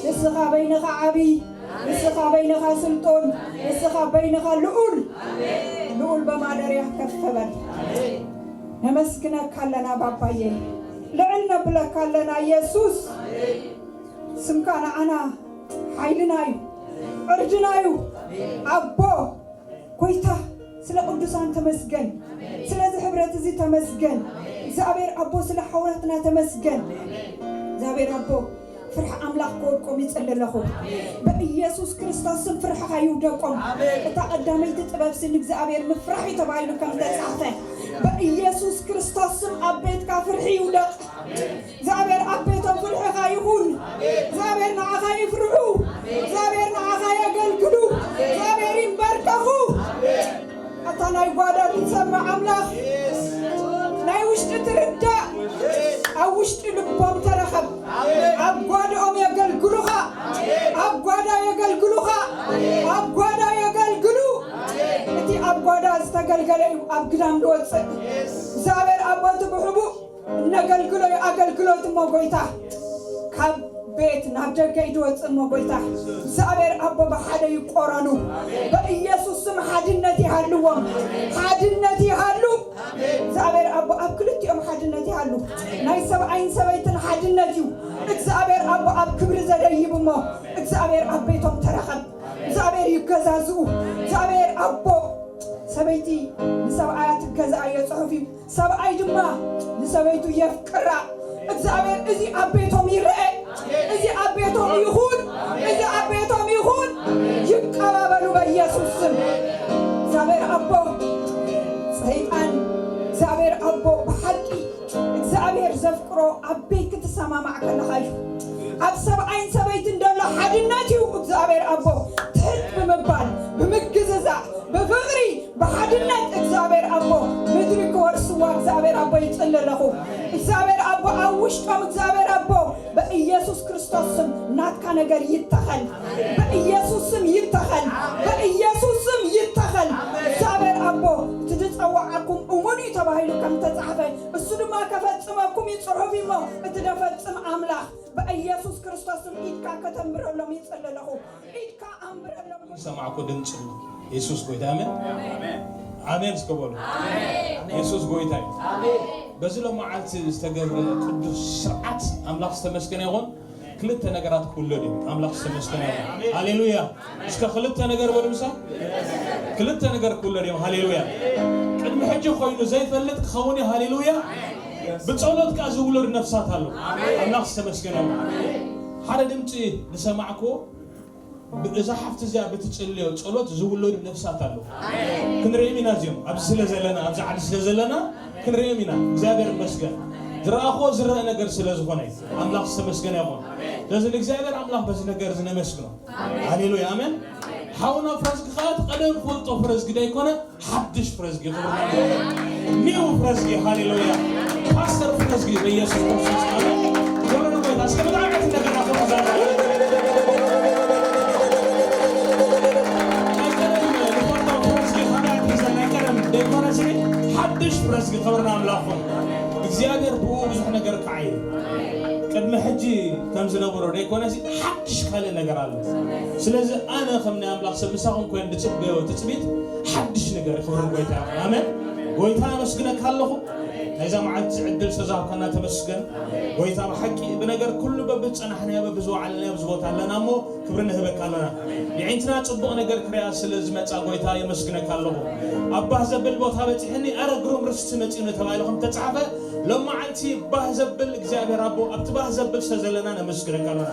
ንስኻ በይንኻ ዓቢ፣ ንስኻ በይንኻ ስልጡን፣ ንስኻ በይንኻ ልዑል፣ ልዑል በማደርያ ከፍ በል። ነመስግነካ ኣለና ባባዬ፣ ልዕል ነብለካ ኣለና ኢየሱስ። ስምካ ንዓና ሓይልና እዩ፣ ዕርድና እዩ። ኣቦ ጎይታ፣ ስለ ቅዱሳን ተመስገን፣ ስለዚ ሕብረት እዚ ተመስገን። እግዚኣብሔር ኣቦ ስለ ሓውራትና ተመስገን። እግዚኣብሔር ኣቦ ፍርሒ ኣምላኽ ክወድቆም ይጽሊ ኣለኹ። በኢየሱስ ክርስቶስ ስም ፍርሕኻ ይውደቆም። እታ ቀዳመይቲ ጥበብ ስን እግዚኣብሔር ምፍራሕ እዩ ተባሂሉ ከም ተጻሕፈ፣ በኢየሱስ ክርስቶስ ስም ኣብ ቤትካ ፍርሒ ይውደቕ። እግዚኣብሔር ኣብ ቤቶም ፍርሕኻ ይኹን። እግዚኣብሔር ንዓኻ ይፍርሑ። እግዚኣብሔር ንዓኻ የገልግሉ። እግዚኣብሔር ይንበርከኹ። ኣታ ናይ ጓዳ ትሰምዕ ኣምላኽ፣ ናይ ውሽጢ ትርዳእ፣ ኣብ ውሽጢ ልቦም ተረኸብ። ኣብ ጓዳኦም የገልግሉኻ፣ ኣብ ጓዳ የገልግሉኻ፣ ኣብ ጓዳ የገልግሉ። እቲ ኣብ ጓዳ ዝተገልገለ እዩ ኣብ ግዳም ዝወፅእ። እግዚኣብሔር ኣቦ እቲ ብሕቡእ እነገልግሎ እዩ ኣገልግሎት እሞ ጎይታ፣ ካብ ቤት ናብ ደገ እዩ ዝወፅእ እሞ ጎይታ፣ እግዚኣብሔር ኣቦ ብሓደ ይቆረኑ። በኢየሱስ ስም ሓድነት ይሃልዎም፣ ሓድነት ይሃሉ። እግዚኣብሔር ኣቦ ኣብ ክልቲኦም ሓድነት ይሃሉ። ናይ ሰብኣይን ሰበይትን ሓድነት እዩ እግዚኣብሔር ኣቦ ኣብ ክብሪ ዘደይብ እሞ፣ እግዚኣብሔር ኣብ ቤቶም ተረኸብ። እግዚኣብሔር ይገዛዝኡ። እግዚኣብሔር ኣቦ ሰበይቲ ንሰብኣያ ትገዛኣ እየ ጽሑፍ እዩ። ሰብኣይ ድማ ንሰበይቱ የፍቅራ። እግዚኣብሔር እዚ ኣብ ቤቶም ይረአ፣ እዚ ኣብ ቤቶም ይኹን፣ እዚ ኣብ ቤቶም ይኹን። ይቀባበሉ በኢየሱስ ስም። እግዚኣብሔር ኣቦ ሰይጣን፣ እግዚኣብሔር ኣቦ ብሓቂ እግዚኣብሔር ዘፍቅሮ ኣብ ቤት ክትሰማማዕ ከለኻ እዩ። ኣብ ሰብኣይን ሰበይትን ዘሎ ሓድነት እዩ እግዚኣብሔር ኣቦ ትሕት ብምባል፣ ብምግዝዛእ፣ ብፍቕሪ፣ ብሓድነት እግዚኣብሔር ኣቦ ምድሪ ክወርስዋ እግዚኣብሔር ኣቦ ይጽሊ ኣለኹ። እግዚኣብሔር ኣቦ ኣብ ውሽጦም እግዚኣብሔር ኣቦ በኢየሱስ ክርስቶስ ስም ናትካ ነገር ይተኸል፣ በኢየሱስ ስም ይተኸል፣ በኢየሱስ ስም ይተኸል። እግዚኣብሔር ኣቦ እቲ ዝጸዋዓኩም እሙን እዩ ተባሂሉ ከም ተጻሕፈ፣ እሱ ድማ ከፈጽመኩም እዩ ጽሑፍ እሞ፣ እቲ ደፈጽም ኣምላኽ በኢየሱስ ክርስቶስ ስም ኢድካ ከተንብረሎም ይጽሊ ኣለኹ። ኢድካ ኣንብረሎም። ሰማዕኩ ድምፁ። የሱስ ጎይታ። ኣሜን። ኣሜን እስከ በሉ። የሱስ ጎይታ እዩ። በዚ ሎመዓልቲ ዝተገብረ ቅዱስ ስርዓት ኣምላኽ ዝተመስገነ ይኹን። ክልተ ነገራት ክውለድ እዩ። ኣምላኽ ዝተመስገነ ይኹን። ሃሌሉያ። እስከ ክልተ ነገር በሉ ምሳ። ክልተ ነገር ክውለድ እዮም። ሃሌሉያ። ቅድሚ ሕጂ ኮይኑ ዘይፈልጥ ክኸውን እዩ። ሃሌሉያ። ብጸሎት ከኣ ዝውለዱ ነፍሳት ኣሎ። ኣምላኽ ዝተመስገነ ይኹን። ሓደ ድምፂ ዝሰማዕኩዎ፣ እዛ ሓፍቲ እዚኣ ብትጽልዮ ጸሎት ዝውለዱ ነፍሳት ኣለዉ። ክንርእዮም ኢና እዚኦም። ኣብዚ ስለ ዘለና፣ ኣብዚ ዓዲ ስለ ዘለና ክንርእዮም ኢና። እግዚኣብሔር ይመስገን። ዝረኣኽዎ ዝረአ ነገር ስለ ዝኾነ ኣምላኽ ዝተመስገነ ይኹን። ስለዚ ንእግዚኣብሔር ኣምላኽ በዚ ነገር እዚ ነመስግኖ። ሃሌሉያ፣ ኣሜን። ሓውና ፍረዝጊ ኸኣ እቲ ቀደም ፈልጦ ፍረዝጊ ደይኮነ፣ ሓድሽ ፍረዝጊ፣ ክብሪ ንኣምላኽ። ኒው ፍረዝጊ፣ ሃሌሉያ። ፓስተር ፍረዝጊ፣ በኢየሱስ ክርስቶስ፣ ኣሜን። ክብሪ ንጎይታ። እስከ ብጣዕሚ ትንደገና ክብሪ ዘላ። ናይ ቀደም ንፈልጦ ፍረዝጊ፣ ካልኣይ ሒዛ ናይ ቀደም ደይኮነ፣ እዚ ሓድሽ ፍረዝጊ፣ ክብሪ ንኣምላኽ ይኹን። እግዚኣብሔር ብኡ ብዙሕ ነገር ከዓይ። ቅድሚ ሕጂ ከም ዝነበሮ ደይኮነሲ፣ ሓድሽ ካልእ ነገር ኣሎ። ስለዚ ኣነ ከም ናይ ኣምላኽ ሰብ ምሳኹም ኮይነ ዝጽበዮ ትጽቢት ሓድሽ ነገር፣ ክብሪ ንጎይታ ይኹን። ኣሜን። ጎይታ ኣመስግነካ ኣለኹ። ናይዛ መዓልቲ ዕድል ዝተዛብካና ተመስገን። ጎይታ ብሓቂ ብነገር ኩሉ በብዝጸናሕናዮ፣ በብዝወዓልናዮ ኣብዚ ቦታ ኣለና እሞ ክብሪ ንህበካ ኣለና። የዒንትና ጽቡቕ ነገር ክሪኣ ስለ ዝመጻ ጎይታ የመስግነካ ኣለኹ። ኣብ ባህ ዘብል ቦታ በጺሕኒ፣ ኣረ ግሩም ርስቲ መጺኡኒ ተባሂሉ ከም ተጻሕፈ፣ ሎም መዓልቲ ባህ ዘብል እግዚኣብሔር ኣቦ፣ ኣብቲ ባህ ዘብል ስለ ዘለና ነመስግነካ ኣለና።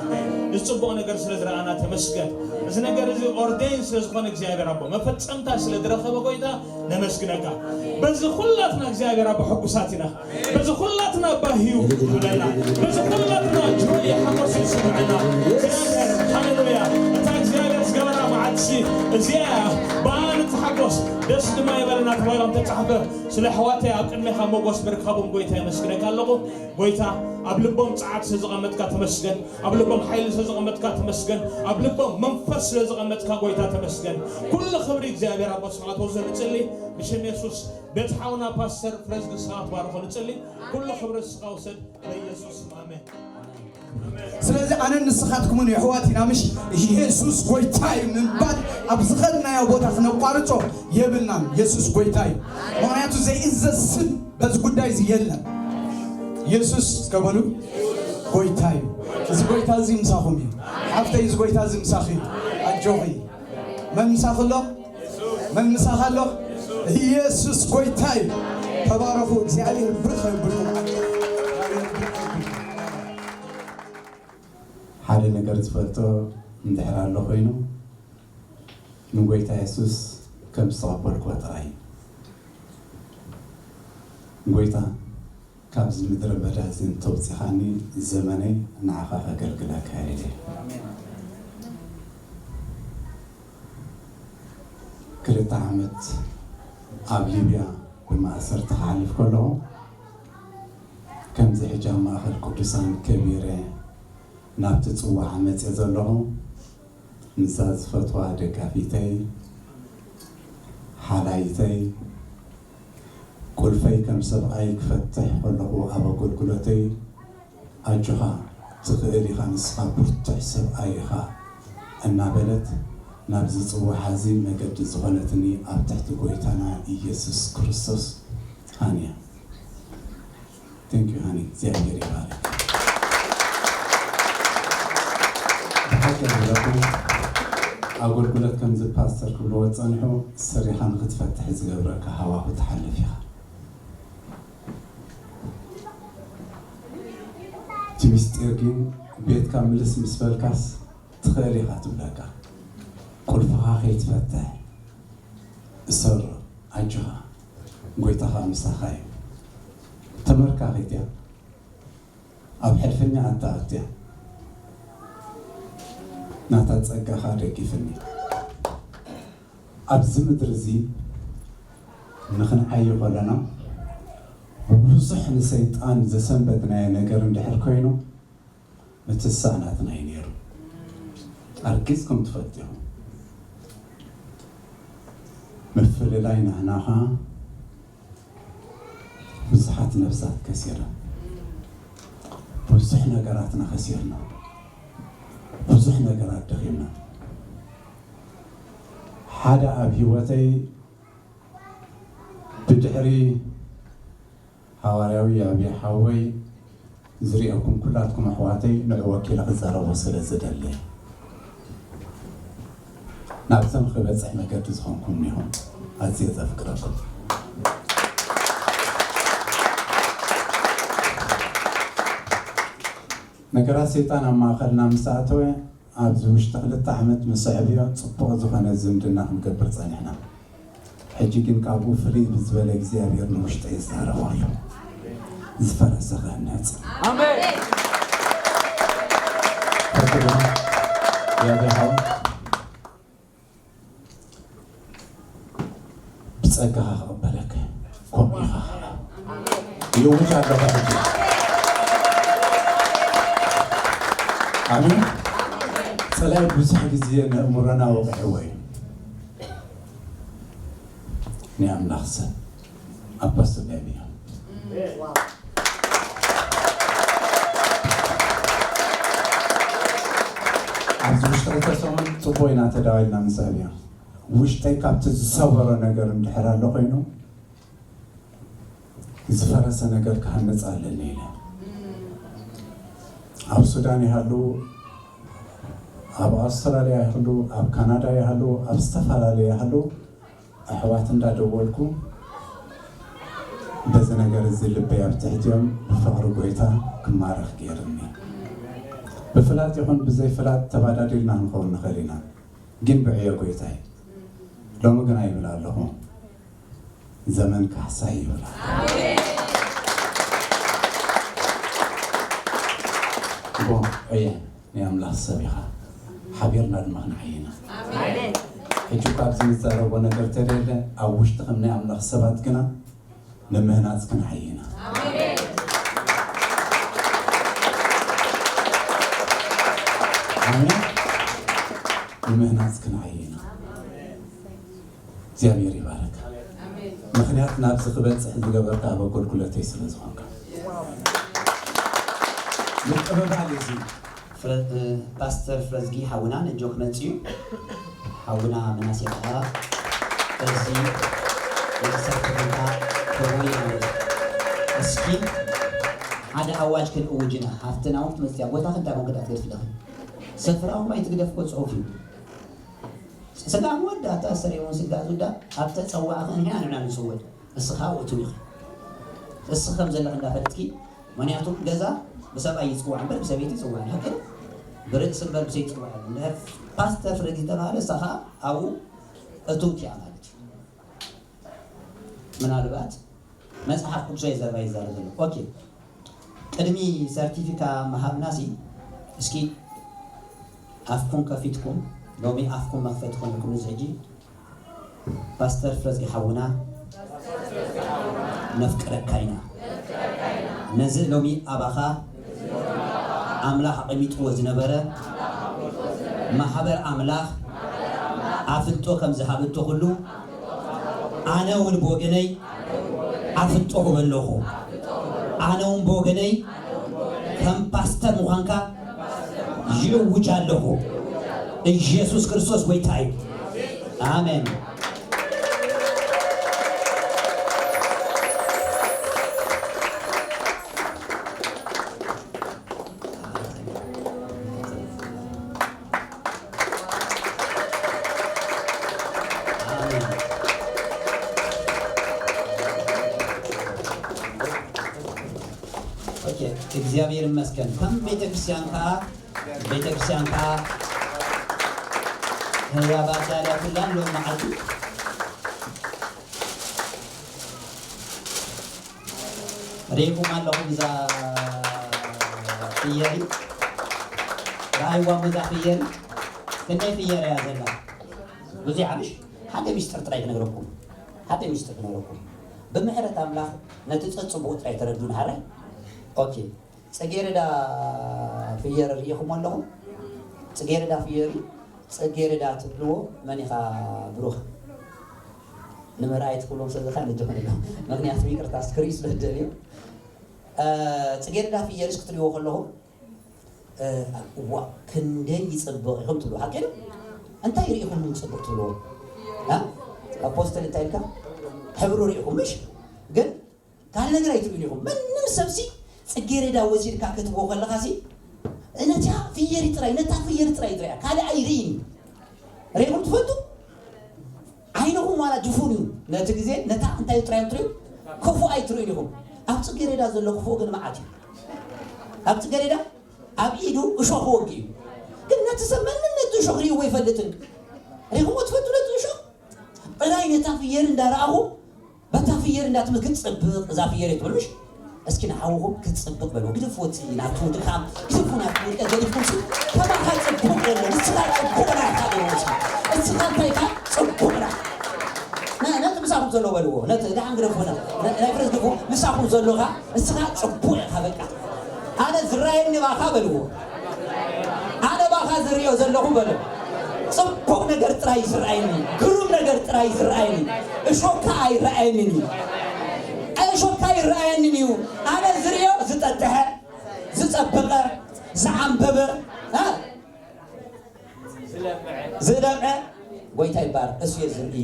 እዚ ጽቡቕ ነገር ስለ ዝረኣና ተመስገን። እዚ ነገር እዚ ኦርዴን ስለ ዝኾነ እግዚኣብሔር ኣቦ፣ መፈጸምታ ስለ ዝረኸበ ጎይታ ነመስግነካ። በዚ ኩላትና እግዚኣብሔር ኣቦ ሕጉሳት ኢና። በዚ ኩላትና ባህ እዩ ዝብለና። በዚ ኩላትና ጆይ ሓጎስ ይስምዐና። እግዚኣብሔር፣ ሃሌሉያ። እታ እግዚኣብሔር ዝገበራ መዓልቲ እዚኣ እያ። ብኣ ንትሓጎስ፣ ደስ ድማ ይበለና ተባሂሎም ተጻሕፈ። ስለ ኣሕዋተይ ኣብ ቅድሜኻ ሞጎስ ምርካቦም ጎይታ የመስግነካ ኣለኹ። ጎይታ ኣብ ልቦም ጸዓት ስለ ዘቐመጥካ ተመስገን። ኣብ ልቦም ሓይሊ ስለ ዘቐመጥካ ተመስገን። ኣብ ልቦም መንፈስ ስለ ዘቐመጥካ ጎይታ ተመስገን። ኩሉ ክብሪ እግዚኣብሔር ኣቦ ስብሐት ወዘ ንጽሊ ብሽም የሱስ። ቤት ሓውና ፓስተር ፍረዝጊ ስብሐት ባርኾ ንጽሊ። ኩሉ ክብሪ ንስኻ ውሰድ በኢየሱስ ስም ኣሜን። ስለዚ ኣነን ንስኻትኩምን የሕዋት ኢና፣ ምሽ? ኢየሱስ ጎይታ እዩ ምባል ኣብ ዝኸድናዮ ቦታ ክነቋርጾ የብልናን። የሱስ ጎይታ እዩ። ምኽንያቱ ዘይእዘዝ ስም በዚ ጉዳይ እዚ የለን። የሱስ እስከ በሉ፣ ጎይታ እዩ። እዚ ጎይታ እዚ ምሳኹም እዩ። ሓፍተይ፣ እዚ ጎይታ እዚ ምሳኺ እዩ። ኣጆኺ። መን ምሳኺ ኣሎ? መን ምሳኺ ኣሎ? ኢየሱስ ጎይታ እዩ። ተባረኹ። እግዚኣብሔር ብርኽ የብልኩም። ሓደ ነገር ዝፈልጦ እንድሕር ኣሎ ኮይኑ፣ ንጎይታ የሱስ ከም ዝተቐበልክዎ ጥራይ እዩ። ጎይታ፣ ካብዚ ምድረ በዳ እዚ እንተውጺኻኒ፣ ዘመነይ ንዓኻ ከገልግለካ እየ ኢለ። ክልተ ዓመት ኣብ ሊብያ ብማእሰርቲ ክሓልፍ ከለኹ፣ ከምዚ ሕጂ ኣብ ማእከል ቅዱሳን ከቢረ ናብቲ ጽዋዕ መጽየ ዘለኹ፣ ንዛ ዝፈትዋ ደጋፊተይ፣ ሓላይተይ፣ ቁልፈይ ከም ሰብኣይ ክፈትሕ ከለኹ ኣብ ኣገልግሎተይ፣ ኣጆኻ ትኽእል ኢኻ፣ ንስኻ ብርቱዕ ሰብኣይ ኢኻ እናበለት ናብዚ ጽዋሕ እዚ መገዲ ዝኾነትኒ ኣብ ትሕቲ ጎይታና ኢየሱስ ክርስቶስ ሃንያ። Thank you ሃኒ፣ እግዚኣብሔር ይባርክ። ብሓቂ ዝብለኩም ኣገልግሎት ከምዚ ፓስተር ክብልዎ ዝጸንሑ ሰሪኻ ንኽትፈትሕ ዝገብረካ ሃዋሁ ትሓልፍ ኢኻ። እቲ ምስጢር ግን ቤትካ ምልስ ምስ በልካስ ትኽእል ኢኻ ትብለካ። ቁልፍኻ ከይትፈትሕ እሰሮ፣ ኣጆኻ፣ ጎይታኻ ምሳኻ እዩ። ተመርካኺት እያ። ኣብ ሕልፍኛ ኣታ ኣትያ ናታ ጸጋኻ ደጊፍኒ። ኣብዚ ምድሪ እዚ ንኽንዓዩ ከለና ብብዙሕ ንሰይጣን ዘሰንበድናዮ ነገር እንድሕር ኮይኑ፣ ምትሳእ ናትና እዩ ነይሩ። ኣርጊጽኩም ትፈልጡ ኢኹም። ምፍልላይ ናህናኻ ብዙሓት ነብሳት ከሲረን፣ ብዙሕ ነገራትና ከሲርና፣ ብዙሕ ነገራት ደኺምና። ሓደ ኣብ ህይወተይ ብድሕሪ ሃዋርያዊ ያቤ ሓወይ ዝርእየኩም ኩላትኩም ኣሕዋተይ ንዑ ወኪለ ክዛረቦ ስለ ዝደሊ፣ ናብተን ክበጽሕ መገዲ ዝኾንኩም እኒኹም ኣዝየ ዘፍቅረኩም። ነገራት ሰይጣን ኣብ ማእኸልና ምስ ኣተወ ኣብዚ ውሽጢ ክልተ ዓመት ምስ ኣዕብዮ ጽቡቕ ዝኾነ ዝምድና ክንገብር ጸኒሕና። ሕጂ ግን ካብኡ ፍልይ ብዝበለ እግዚኣብሔር ንውሽጠ ይዛረብ ኣሎ። ዝፈረሰ ክህነጽ። ኣሜን። ፈትሉ ያቤ ሓው ብጸጋኻ ክቕበለካ ከምኡ ኢኻ። ይእውጅ ኣለኹ ሕጂ። ኣሜን። ጸላይ ብዙሕ ግዜ ነእምሮና ወቕዕዎ እዩ። ናይ ኣምላኽ ሰብ ኣባ ስጋይ ብያ ኣብዚ ውሽጢ ክልተ ሰሙን ጽቡቕ ኢና ተዳዊልና ምስ ኣብያ ውሽጠይ ካብቲ ዝሰበሮ ነገር እንድሕር ኣሎ ኮይኑ ዝፈረሰ ነገር ክሃንጽ ኣለኒ ኢለ። ኣብ ሱዳን ይሃሉ፣ ኣብ ኣውስትራልያ ይሃሉ፣ ኣብ ካናዳ ይሃሉ፣ ኣብ ዝተፈላለየ ይሃሉ ኣሕዋት እንዳደወልኩ በዚ ነገር እዚ ልበይ ኣብ ትሕቲኦም ብፍቕሪ ጎይታ ክማረኽ ገይርኒ። ብፍላጥ ይኹን ብዘይፍላጥ ተባዳዲልና ክንኸውን ንኽእል ኢና፣ ግን ብዕዮ ጎይታይ። ሎሚ ግና ይብል ኣለኹ፣ ዘመን ካሕሳይ ይብል። ቦ እየ ናይ ኣምላኽ ሰብ ኢኻ፣ ሓቢርና ድማ ክንዓይና። ኣሜን። ሕጂ እኳ ኣብዚ ንዛረቦ ነገር ተደለ ኣብ ውሽጢ ከም ናይ ኣምላኽ ሰባት ግና ንምህናጽ ክንዓይና። ኣሜን። ኣሜን። ንምህናጽ ክንዓይና። እግዚኣብሔር ይባረክ። ኣሜን። ምኽንያት ናብዚ ክበጽሕ ዝገበርካ ኣብ ኣገልግሎተይ ስለ ዝኾንካ። ምቅብባል እዩ እዚ። ፍረ-፣ እ፣ ፓስተር ፍረዝጊ ሓውና ነጆ ክመጽእ እዩ። ሓውና ምናሴ ከዓ እዚ የመሰክርልካ ክብሪ ማለት እዩ። እስኪ ሓደ ኣዋጅ ክንእውጅ ኢና። ሃፍትና እውን ክትመጽእ እያ። ቦታ ክንታይ ኮንክ ዳ ትገድፍ ኣለኺ? ሰፍራ እውን ኣይትግደፍ እኮ ጽሑፍ እዩ። ስጋ ወዳ እታ ሰሪውን ስጋ ዙዳ ኣብ ተጸዋዕኺ እንዲና ንሕና ንስወድ። እስኻ ውእቱ ኢኺ። እስኺ ከም ዘለኺ እንዳፈለጥኪ፣ ምኽንያቱ ገዛ ብሰብኣይ ይጽዋዕ እምበር ብሰበይቲ ይጽዋዕ። ሓቂ ብርእሲ እምበር ብሰይ ይጽዋዕ። እንድሕር ፓስተር ፍረግ ዝተባህለ እሳ ኸኣ ኣብኡ እትውት እያ ማለት እዩ። ምናልባት መጽሓፍ ቅዱሳዊ ዘረባ ይዛረብ ዘሎ። ኦኬ። ቅድሚ ሰርቲፊካ ምሃብናሲ እስኪ ኣፍኩም ከፊትኩም፣ ሎሚ ኣፍኩም መኽፈቲ ኮይንኩም እዚ ሕጂ ፓስተር ፍረዝጊ ሓውና ነፍቅረካ ኢና። ነዚ ሎሚ ኣባኻ ኣምላኽ ኣቐሚጥዎ ዝነበረ ማሕበር ኣምላኽ ኣፍልጦ ከም ዝሃበቶ ኩሉ ኣነ እውን ብወገነይ ኣፍልጦ እህብ ኣለኹ። ኣነ እውን ብወገነይ ከም ፓስተር ምዃንካ ይእውጅ ኣለኹ። ኢየሱስ ክርስቶስ ጎይታ እዩ። ኣሜን። ኣሜን። ኦኬ፣ እግዚኣብሔር ይመስገን። ከም ቤተክርስትያን ከዓ፣ ቤተክርስትያን ከዓ ህያባት ያልያትላን ሎም መዓልቲ ርኢኹም ኣለኹም እዛ ፍየሪ? ረኣይዋ እዛ ፍየሪ? ክንደይ ፍየሪ እያ ዘላ? ብዙይ ሓብሽ ሓደ ሚስጥር ጥራይ ክነግረኩም። ሓደ ሚስጥር ክነግረኩም። ብምሕረት ኣምላኽ ነቲ ጸጽቡቑ ጥራይ ተረዱን ሓራይ? ኦኬ። ጽጌረዳ ፍየሪ ርኢኹም ኣለኹም? ጽጌረዳ ፍየሪ፣ ጽጌረዳ ትብልዎ መን ኢኻ ብሩኽ? ንምርኣይ ትኽእልዎም ሰብ ዝኻ ንድኹን ኣሎ። ምኽንያቱ ይቅርታ ስክሪን ስለ ደልዮ። እ፣ ጽጌረዳ ፍየሪ ክትሪእዎ ከለኹም፣ እ፣ ዋ፣ ክንደይ ይጽብቕ ኢኹም ትብሉ። ሓቂ ዶ? እንታይ ርኢኹም ጽብቕ ትብልዎ? እ? ኣፖስትል እንታይ ኢልካ? ሕብሩ ርኢኹም፣ ምሽ? ግን ካልእ ነገር ኣይትርእዩን ኢኹም። ምንም ሰብሲ ጽጌረዳ ወሲድካ ክትቦ ከለኻሲ፣ ነታ ፍየሪ ጥራይ፣ ነታ ፍየሪ ጥራይ ትርእያ። ካልእ ኣይርእይን እዩ። ርኢኹም ትፈልጡ? ዓይንኹም ዋላ ድፉን እዩ። ነቲ ግዜ ነታ እንታይ ጥራይ ትርእዩ? ክፉእ ኣይትርእዩን ኢኹም። ኣብ ጽጌረዳ ዘሎ ክፉእ ግን መዓት እዩ። ኣብ ጽጌረዳ ኣብ ኢዱ እሾኽ ክወግእ እዩ። ግን ነቲ ሰብ መንነቱ እሾኽ ርእይዎ ኣይፈልጥን። ርኢኹምዎ ትፈልጡ ነቲ እሾኽ? ጥራይ ነታ ፍየሪ እንዳረኣኹ፣ በታ ፍየሪ እንዳትም-፣ ክትጽብቕ እዛ ፍየሪ ትብል ምሽ? እስኪ ንሓውኹም ክትጽብቕ በልዎ። ግደፍዎ እቲ ናቱ ድኻም፣ ግደፍዎ ናቱ ውድቀት ገዲፍኩም ሲ፣ ከማኻ ጽቡቕ የለን፣ ንስኻ ጽቡቕ ናይካ በልዎ እስኪ። እስኻ እንታይ ኢኻ? ጽቡቕ ና-፣ ነቲ ምሳኹም ዘሎ በልዎ። ነቲ ደሓን ግደፍዎ ና-፣ ና-፣ ናይ ፍረስ ግፉ ምሳኹም ዘሎኻ፣ እስኻ ጽቡቕ ኢኻ በቃ። ኣነ ዝረኣየኒ ባኻ በልዎ። ኣነ ባኻ ዝርእዮ ዘለኹ በሎ። ጽቡቕ ነገር ጥራይ ዝረኣየኒ፣ ግሩም ነገር ጥራይ ዝረኣየኒ፣ እሾካ ኣይረኣየንን እዩ። እሾካ ኣይረኣየንን እዩ። ኣነ ዝርእዮ ዝጠጥሐ፣ ዝጸበቐ፣ ዝዓንበበ፣ እ? ዝለምዐ ጎይታ ይባረክ። እሱ የዝርኢ።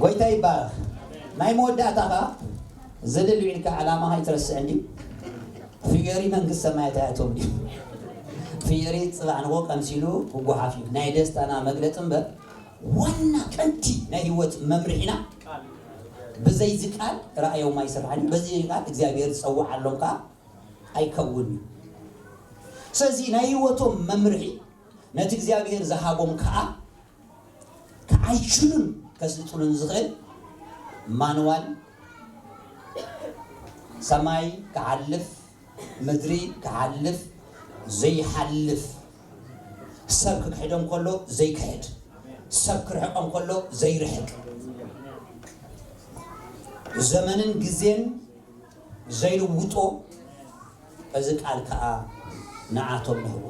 ጎይታ ይባረክ። ናይ መወዳእታ ኸዓ ዝልል ኢልካ ዕላማ ከይትረስዕ እንዲ። ፍየሪ መንግስት ሰማያት ኣያቶም ድዩ? ፍየሪ ጽባሕ ንጎ ቀምሲሉ ክጓሓፍ እዩ። ናይ ደስታና መግለጺ እምበር ዋና ቀንዲ ናይ ህይወት መምርሒና ብዘይዚ ቃል ራእዮም ኣይስራሕን እዩ። በዚ ቃል እግዚኣብሔር ዝጸውዓሎም ከኣ ኣይከውን እዩ። ስለዚ ናይ ህይወቶም መምርሒ ነቲ እግዚኣብሔር ዝሃቦም ከኣ ክዓይሽሉን ከስልጥኑን ዝኽእል ማንዋል ሰማይ ክሓልፍ ምድሪ ክሓልፍ ዘይሓልፍ፣ ሰብ ክክሕዶም ከሎ ዘይክሕድ፣ ሰብ ክርሕቆም ከሎ ዘይርሕቅ፣ ዘመንን ግዜን ዘይልውጦ እዚ ቃል ከኣ ንዓቶም ንህቦ።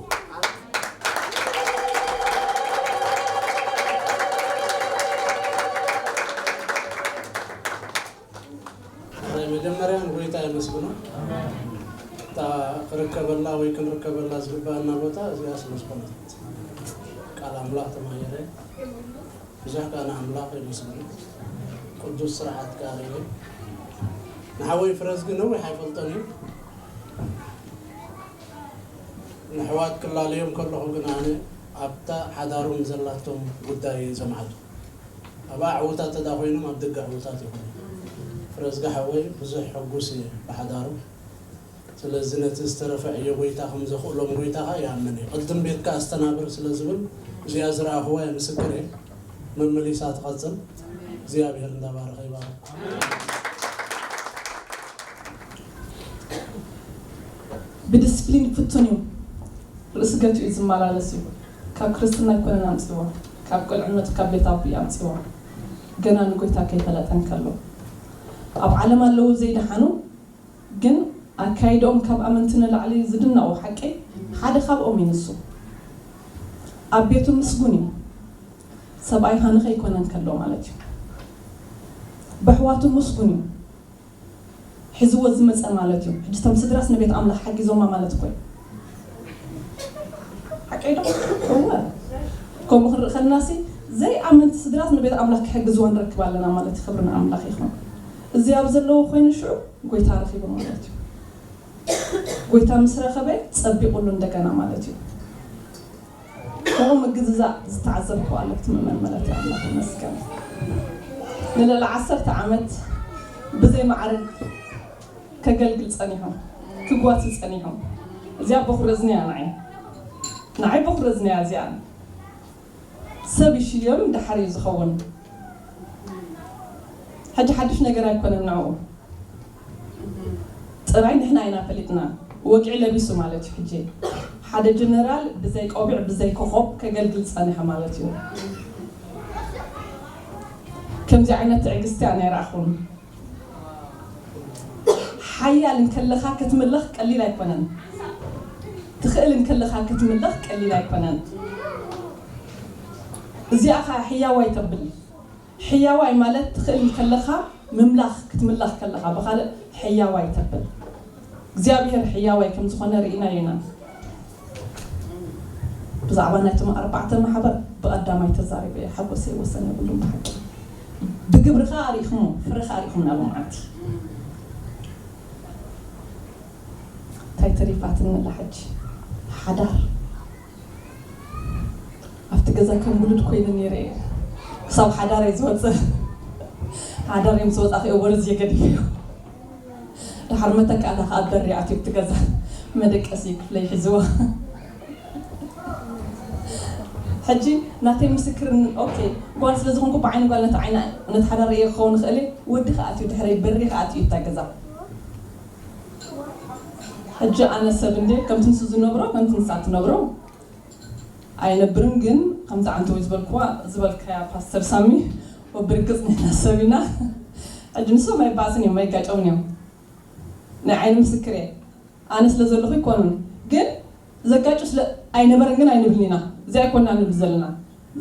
ናይ መጀመርያ ንጎይታ የመስግኖ። እታ ክርከበላ ወይ ክንርከበላ ዝግባኣና ቦታ እዚኣ ስለ ዝኾነት ቃል ኣምላኽ ተማሂረ ብዙሕ ከኣ ንኣምላኽ የመስግኖ። ቅዱስ ስርዓት ከኣ ርእየ። ንሓወይ ፍረዝጊ ነዊሕ ኣይፈልጦን እዩ። ንኣሕዋት ክላለዮም ከለኹ ግን ኣነ ኣብታ ሓዳሮም ዘላቶም ጉዳይ እየ ዘምዓቱ። ኣብኣ ዕዉታት ተዳ ኮይኖም ኣብ ደገ ዕዉታት ይኾኑ። ፍረዝጊ ሓወይ ብዙሕ ሕጉስ እየ ብሓዳሩ። ስለዚ ነቲ ዝተረፈ ዕዮ ጎይታ ከም ዘኽእሎም ጎይታ ኸኣ ይኣምን እየ። ቅድም ቤትካ ኣስተናብር ስለ ዝብል እዚኣ ዝረኣኽዋ እየ ምስክር እየ። መመሊሳ ትቐጽል። እግዚኣብሔር እንዳባረኸ ይባርክ። ብዲስፕሊን ፍቱን እዩ። ርእሲ ገቲኡ ዝመላለስ እዩ። ካብ ክርስትና ኣይኮነን ኣምጺዎ፣ ካብ ቁልዕነቱ ካብ ቤት ኣቦኡ ኣምጺዎ። ገና ንጎይታ ከይፈለጠ እንከሎ። ኣብ ዓለም ኣለዉ ዘይደሓኑ፣ ግን ኣካይድኦም ካብ ኣመንቲ ንላዕሊ ዝድነቑ ሓቂ ሓደ ካብኦም እዩ ንሱ። ኣብ ቤቱ ምስጉን እዩ። ሰብኣይ ሃንኸ ኣይኮነን ከሎ ማለት እዩ። በሕዋቱ ምስጉን እዩ። ሒዝዎ ዝመጸ ማለት እዩ። ሕጂ እቶም ስድራስ ንቤት ኣምላኽ ሓጊዞማ ማለት እኮ እዩ። ሓቀይ ዶ? እወ። ከምኡ ክንርኢ ከለናሲ ዘይኣመንቲ ስድራስ ንቤት ኣምላኽ ክሕግዝዎ ንረክብ ኣለና ማለት እዩ። ክብሪ ንኣምላኽ ይኹን። እዚ ኣብ ዘለዎ ኮይኑ ሽዑ ጎይታ ረኺቡ ማለት እዩ። ጎይታ ምስ ረኸበ ጸቢቑሉ እንደገና ማለት እዩ። ከምኡ ምግዝዛእ ዝተዓዘብኩ ኣለኩ ትምእመን ማለት እዩ። ኣምላኽ ይመስገን። ንልዕሊ ዓሰርተ ዓመት ብዘይ ማዕረግ ከገልግል ጸኒሑ፣ ክጓሲ ጸኒሑ። እዚኣ በኹረ ዝንያ ንዓይ። ንዓይ በኹረ ዝንያ እዚኣ። ሰብ ይሽየም ደሓር እዩ ዝኸውን። ሕጂ ሓድሽ ነገር ኣይኮነን ንዕኡ። ጥራይ ንሕና ኢና ፈሊጥና። ወግዒ ለቢሱ ማለት እዩ። ሕጂ ሓደ ጀነራል ብዘይ ቆቢዕ ብዘይ ኮኾብ ከገልግል ጸኒሐ ማለት እዩ። ከምዚ ዓይነት ትዕግስቲ ኣነ ኣይረኣኹን። ሓያል እንከለኻ ክትምለኽ ቀሊል ኣይኮነን። ትኽእል እንከለኻ ክትምለኽ ቀሊል ኣይኮነን። እዚኣ ኸዓ ሕያዋይ ተብል። ሕያዋይ ማለት ትኽእል እንከለኻ ምምላኽ፣ ክትምለኽ ከለኻ ብኻልእ ሕያዋይ ተብል። እግዚኣብሔር ሕያዋይ ከም ዝኾነ ርኢናዮ ኢና። ብዛዕባ ናይቶም ኣርባዕተ ማሕበር ብቐዳማይ ተዛሪበ እየ። ሓጎሰይ ወሰን የብሉን ብሓቂ። ብግብሪ ኸዓ ርኢኹሞ፣ ፍረ ኸዓ ርኢኹም ናብ መዓልቲ። እንታይ ተሪፋትኒ ኣላ ሕጂ? ሓዳር። ኣብቲ ገዛ ከም ውሉድ ኮይነ ነይረ እየ። ክሳብ ሓዳረይ ዝወፅእ። ሓዳረይ ምስ ወፃእኹ እየ ወርዝ እየ ገዲፈዮ። ድሓር መተካእታ ከዓ በሪ ኣትዩ ኣብቲ ገዛ። መደቀሲ ክፍለይ ሒዝዎ። ሕጂ ናተይ ምስክርን፣ ኦኬ፣ ጓል ስለ ዝኾንኩ ብዓይኒ ጓል ነቲ ዓይኒ፣ ነቲ ሓዳር እየ ክኸውን ይኽእል እየ። ወዲ ከዓ ኣትዩ ድሕረይ በሪ ከዓ ኣትዩ እታ ገዛ። ሕጂ ኣነ ሰብ እንዴ ከምቲ ንሱ ዝነብሮ ከምቲ ንሳ ትነብሮ ኣይነብርን። ግን ከምዚ ዓንተወይ ዝበልክዋ፣ ዝበልካያ ፓስተር ሳሚ ወብርግፅ ንሕና ሰብ ኢና። ሕጂ ንሶም ኣይባእስን እዮም ኣይጋጨውን እዮም። ናይ ዓይኒ ምስክር እየ። ኣነ ስለ ዘለኹ ኣይኮኑን። ግን ዘጋጩ ስለ ኣይነበረን ግን ኣይንብልን ኢና። እዚ ኣይኮና ንብል ዘለና።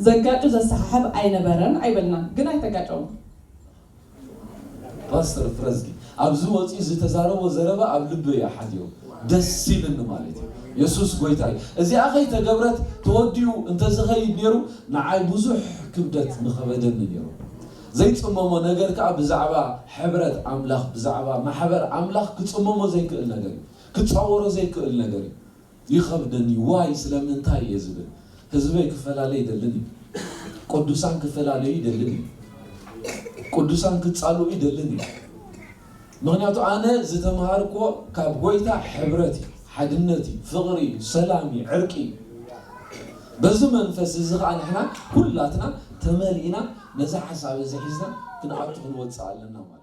ዘጋጩ ዘሰሓሕብ ኣይነበረን ኣይበልና ግን ኣይተጋጨውን። ፓስተር ፍረዝጊ ኣብዚ ወፂኡ ዝተዛረቦ ዘረባ ኣብ ልበይ እዩ ሓዲሩ። ደስ ኢልኒ ማለት እዩ። የሱስ ጎይታ እዩ። እዚኣ ከይተገብረት ተወዲኡ እንተዝኸይድ ነይሩ ንዓይ ብዙሕ ክብደት ምኸበደኒ ነይሩ። ዘይፅመሞ ነገር ከዓ ብዛዕባ ሕብረት ኣምላኽ ብዛዕባ ማሕበር ኣምላኽ ክፅመሞ ዘይክእል ነገር እዩ። ክፃወሮ ዘይክእል ነገር እዩ። ይኸብደኒ። ዋይ ስለምንታይ እየ ዝብል። ህዝበይ ክፈላለ ይደልን እዩ። ቅዱሳን ክፈላለዩ ይደልን እዩ። ቅዱሳን ክፃልኡ ይደልን እዩ። ምክንያቱ ኣነ ዝተምሃርክዎ ካብ ጎይታ ሕብረት እዩ፣ ሓድነት እዩ፣ ፍቕሪ እዩ፣ ሰላም እዩ፣ ዕርቂ እዩ። በዚ መንፈስ እዚ ከዓ ንሕና ኩላትና ተመሊእና ነዚ ሓሳብ እዚ ሒዝና ክንኣቱ ክንወፅእ ኣለና ማለት እዩ።